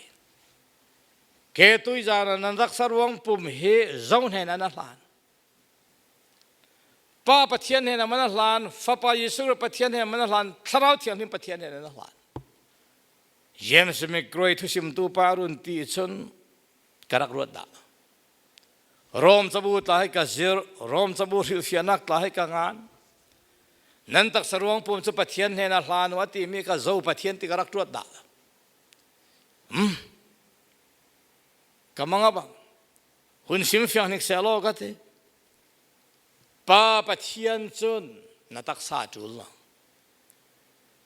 Kei tuizan ah nan taksa ruangpum hi zo hnenah na hlan. Pa Pathian hnenah man a hlan, Fapa Jesuh Khrih Pathian hnenah man a hlan, Thlarau Thianghlim Pathian hnenah na hlan. James McGray thusimtu pa run ti cun ka rak ruat dah. Rom cabu tla hi ka zir, Rom cabu hrilhfiahnak tla hi ka ngan. Nan taksa ruangpum cu Pathian hnenah hlan uh a timi ka zo Pathian ti ka rak ruat dah. Hmm. Ka mang a bang. Hun simfiang hnik sehlaw ka ti. Pa Pathian cun na taksa ṭul lo.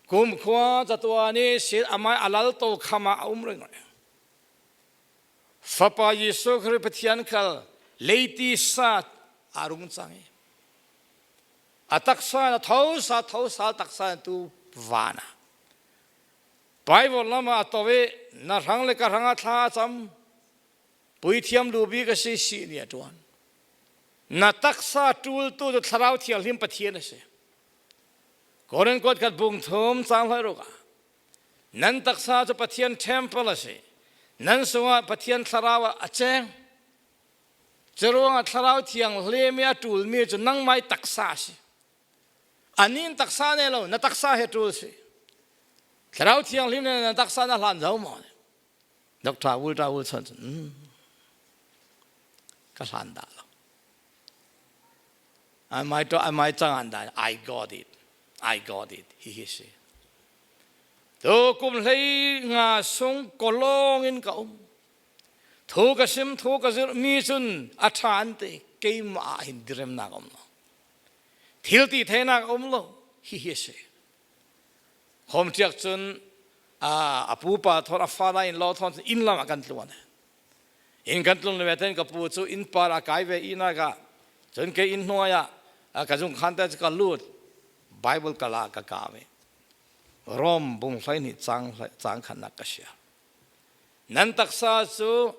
Kumkhua catuan ihsin amai a lalto kham ah a um ringring. Fapa Jesuh Khrih Pathian khal leitisa a rung cang i a taksa in a thosa, thosa taksa in tu van ah Baibal lamah a to i na hrang le ka hrangah thla a cam, puithiam lu bik a si, sih ni a ṭuan. Na taksa ṭultu cu Thlarau Thianghlim Pathian a si. Korin kuat khat bung thum cang hleiruk ah nan taksa cu Pathian temple a si. Nan sungah Pathian Thlarau a ceng. Curuangah Thlarau Thianghlim i a ṭulmi cu nangmai taksa a si. Anih in taksa nei lo, na taksa hi a ṭul si. Thlarau Thianghlim nih na taksa na hlan zo maw? Doctor Walter Wilson cun, "Um, ka hlan dah lo." Amai ṭawh, amai cang an dah, "I got it. I got it." Hihi si. Tu kum hlei nga sung kawlawng in ka um. Thu ka sim, thu ka zirhmi cun a ṭha an ti, keimah ah hin diremnak a um lo. Thil ti theinak a um lo. Hihi a si. Khawm ṭiak cun, aa, a pupa thawn, a father-in-law thawn cun inn lamah kan tluan. Inn kan tlun le vete in ka pu cu inn par a kai ve ihnak ah, cun kei inn hnuai ah, aa, ka zungkhante cu ka lut, Baibal ka la ka kau i Rom bung hleihnih cang hle-, cang khatnak ka siar. Nan taksa cu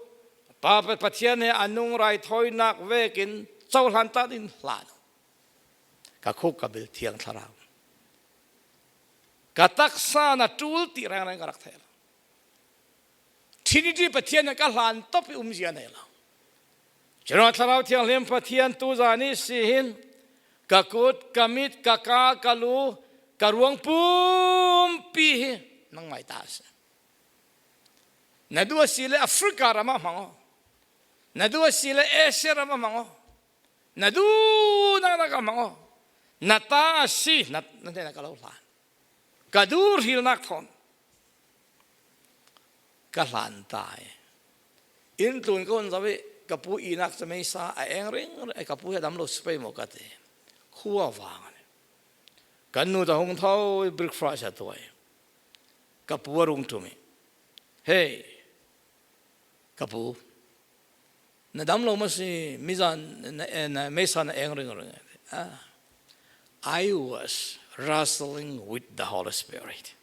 Pa, Pa, Pathian he a nung raithawinak vekin cohlan ta ding hlan. Ka khuk ka bil Thiang Thlarau. Ka taksa na ṭul ti rengreng ka rak thei lo. Trinity Pathian he ka hlan tawp i umzia nei lo. Curuangah Thlarau Thianghlim Pathian tuzan ihsi hin ka kut, ka mit, ka ka, ka lu, ka ruang pumpi hi nangmai ta a si. Na duh a si le Africa ram ah hmang aw. Na duh a si le Asia ram ah hmang aw. Na duh naknak ah hmang aw. Na ta a si, na, na hnenah ka lo hlan. Ka duh hrilnak thawn ka hlan ta i inn tlun ka hun zoh i ka pu ihnak cu meisa a eng ringring, ka pu hi a dam lo si pei maw ka ti. Khua vang a ni. Kan nu ta hung tho i breakfast a tuai. Ka pu a rung ṭum i, "Hey, ka pu, na dam lo maw si, mizan na, na, meisa na eng ringring?" Ah, "I was wrestling with the Holy Spirit.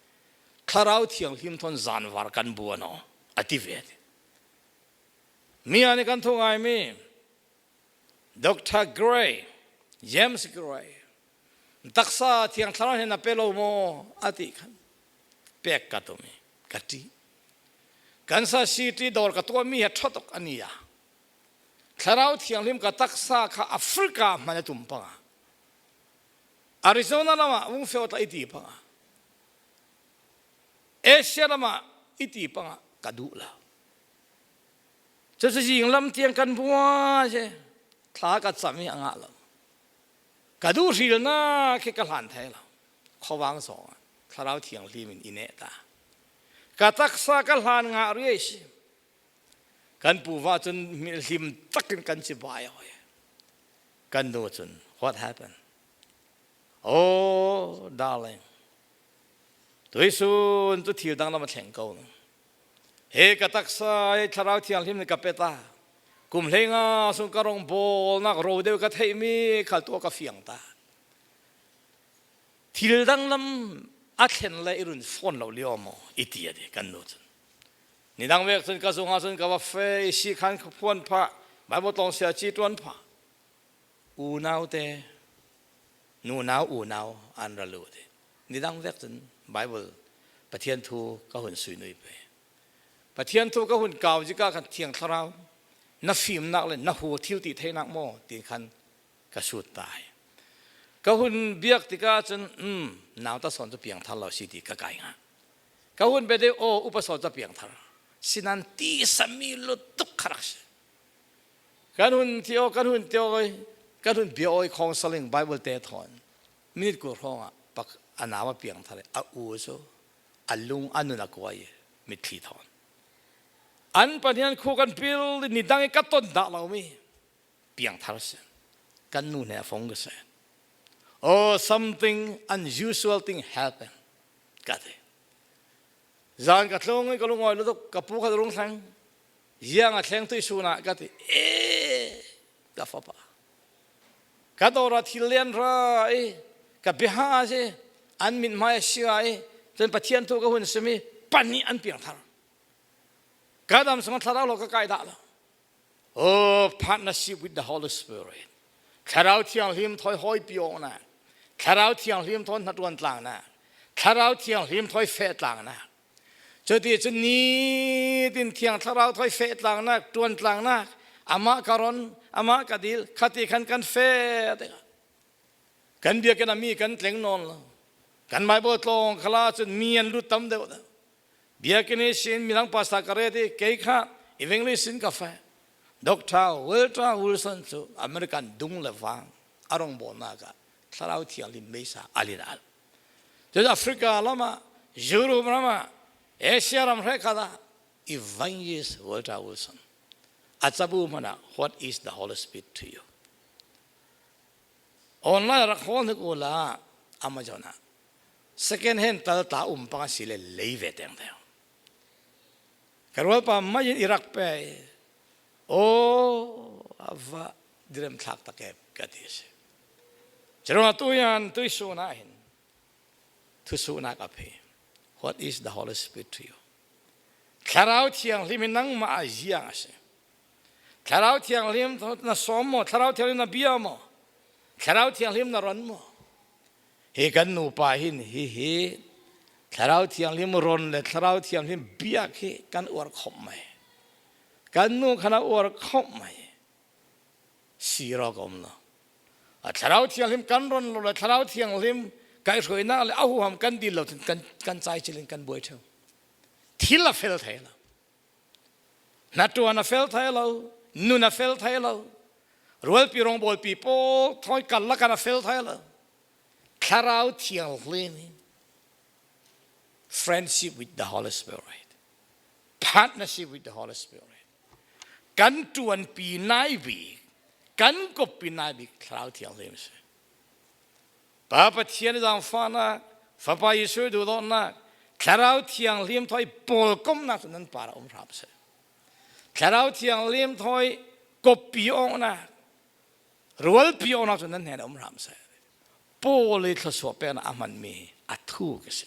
Thlarau Thianghlim thawn zanvar kan buan aw," a ti ve. Mi ah ni kan thu ngaimi Doctor Gray, James Gray, "Taksa Thiang Thlarau he na pe lo maw?" a ti khan, "Pek ka tum i ka ṭih." Kansas City dawr ka tuah mi hi a ṭha tak a ni a. Thlarau Thianghlim ka taksa kha Africa hman a tum panga, Arizona lamah vung feh tla i ti panga, Asia lamah i ti panga ka duh lo. Chu chu zing lam tiang kan buai che, thla ka cam hi a ngah lo. Ka duh hrilna khi ka hlan thei lo. Khuavang zawngah Thlarau Thianghlim in i neh ta. Ka taksa ka hlan ngah rih si. Kan pu va chun mi hlim takin kan chibai aw. Kan nu chun, "What happened?" "Oh, darling, tuisun chu thil danglam a thleng ko. He ka taksa hi Thlarau Thianghlim nih ka pe ta. Kum hleinga sung ka rawngbawlnak ro deuh ka theih mi khal tuah ka fiang ta. Thil danglam a thlen le i run phone lo lio maw?" i ti a ti kan nu chun. Nidang vek chun ka zung ah chun ka va feh, i si khan ka phuan phah, Bible tlawng sia ci ṭuan phah. Unaute, nunau unau an ra lut hi. Nidang vek cun Bible, Pathian thu ka hun sui nui pei. Pathian thu ka hun kau zika khan, "Thiang Thlarau, na fimnak le na hu thil ti theinak maw?" tiin khan ka sut ta hi. Ka hun biak tikah cun, "Um, nauta sawn cu piangthar lo si," ti ka kai ngah. Ka hun bia deuh, "Aw, upa sawn cu piangthar." Sinan ti sami lutuk kha rak si. Kan hun ti aw, kan hun ti aw, kan hun bia aw i counseling Bible te thawn minit kul hrawngah pak a nau a piangthar i a u cu a lung a nun a kuai i mitthli thawn an pahnih an khuk an pil i nidang i ka ton dah lo mi piangthar si. Kan nu hne a fong ka si. "Oh, something unusual thing happened," ka ti. Zan ka tlung i ka lungawi lutuk, ka pu kha rung thleng. "Ziang a thleng tuihsun ah?" ka ti. "Eh, ka fapa, ka dawr ah thil lian ra i ka biaha a si, an mithmai a si a i, cun Pathian thu ka hun sim i pahnih an piangthar. Ka dam sungah thlarau lo ka kai dah lo." Oh, partnership with the Holy Spirit. Thlarau Thianghlim thawi hawipi awknak, Thlarau Thianghlim thawi hnaṭuan tlangnak, Thlarau Thianghlim thawi feh tlangnak. Cuti cun nitin Thiang Thlarau thawi feh tlangnak, ṭuan tlangnak, amah ka ron, amah ka dil, khati khan kan feh tikah kan biakinn ah mi kan tleng nawn lo. Kan Bible tlawng khalah cun mi an lut tam deuh deuh. Biakinn ihsin midang pastor ka ret i kei kha evangelist in ka feh. Doctor Walter Wilson cu American dung le vang a rawngbawlnak ah Thlarau Thianghlim meisa a lin al. Cun Africa lamah, Europe lamah, Asia ram hrekkhat ah Evangelist Walter Wilson a cabu hmanh ah, "What is the Holy Spirit to you?" Online rak hawl hnik uhla, Amazon ah second hand tal ta um pang a si le lei ve tengteng. Ka rualpa mah in i rak pe i, "Aw, a va direm thlak tak em," ka ti a si. Curuangah tuian tuihsun ah hin thusuhnak a phi. What is the Holy Spirit to you? Thlarau Thianghlim hi nangmah ah ziang a si? Thlarau Thianghlim na sawm maw? Thlarau Thianghlim na bia maw? Thlarau Thianghlim na ron maw? Hi kan nupa hin hihi Thlarau Thianghlim ron le Thlarau Thianghlim biak hi kan uar khawp mai. Kan nu khan a uar khawp mai. Sir awk a um lo. A Thlarau Thianghlim kan ron lo le Thlarau Thianghlim kaihhruainak le a huham kan dil lo cun kan, kan cai cilin kan buai ṭheu. Thil a fel thei lo. Hnaṭuan a fel thei lo. Nun a fel thei lo. Rualpi rawngbawlpi pawl thawi karlak ah a fel thei lo. Thlarau Thianghlim hi friendship with the Holy Spirit, partnership with the Holy Spirit. Kan ṭuanpi nai bik, kan koppi nai bik Thlarau Thianghlim a si. Pa Pathian i zaangfahnak, Fapa Jesuh i duhdawtnak, Thlarau Thianghlim thawi pawlkomnak cu nan parah um hram seh. Thlarau Thianghlim thawi koppi awknak, rualpi awknak cu nan hnenah um hram seh. Paul i thluasuah peknak a hmanmi a thu ka si.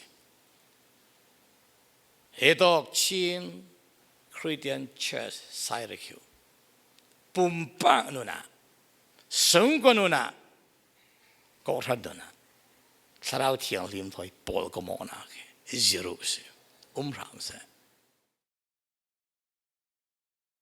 Hi tawk Chin Christian Church Syracuse pumpak nunah, sungkua nunah, kawhhran nunah Thlarau Thianghlim thawi pawlkom awknak hi zero si, um hram seh.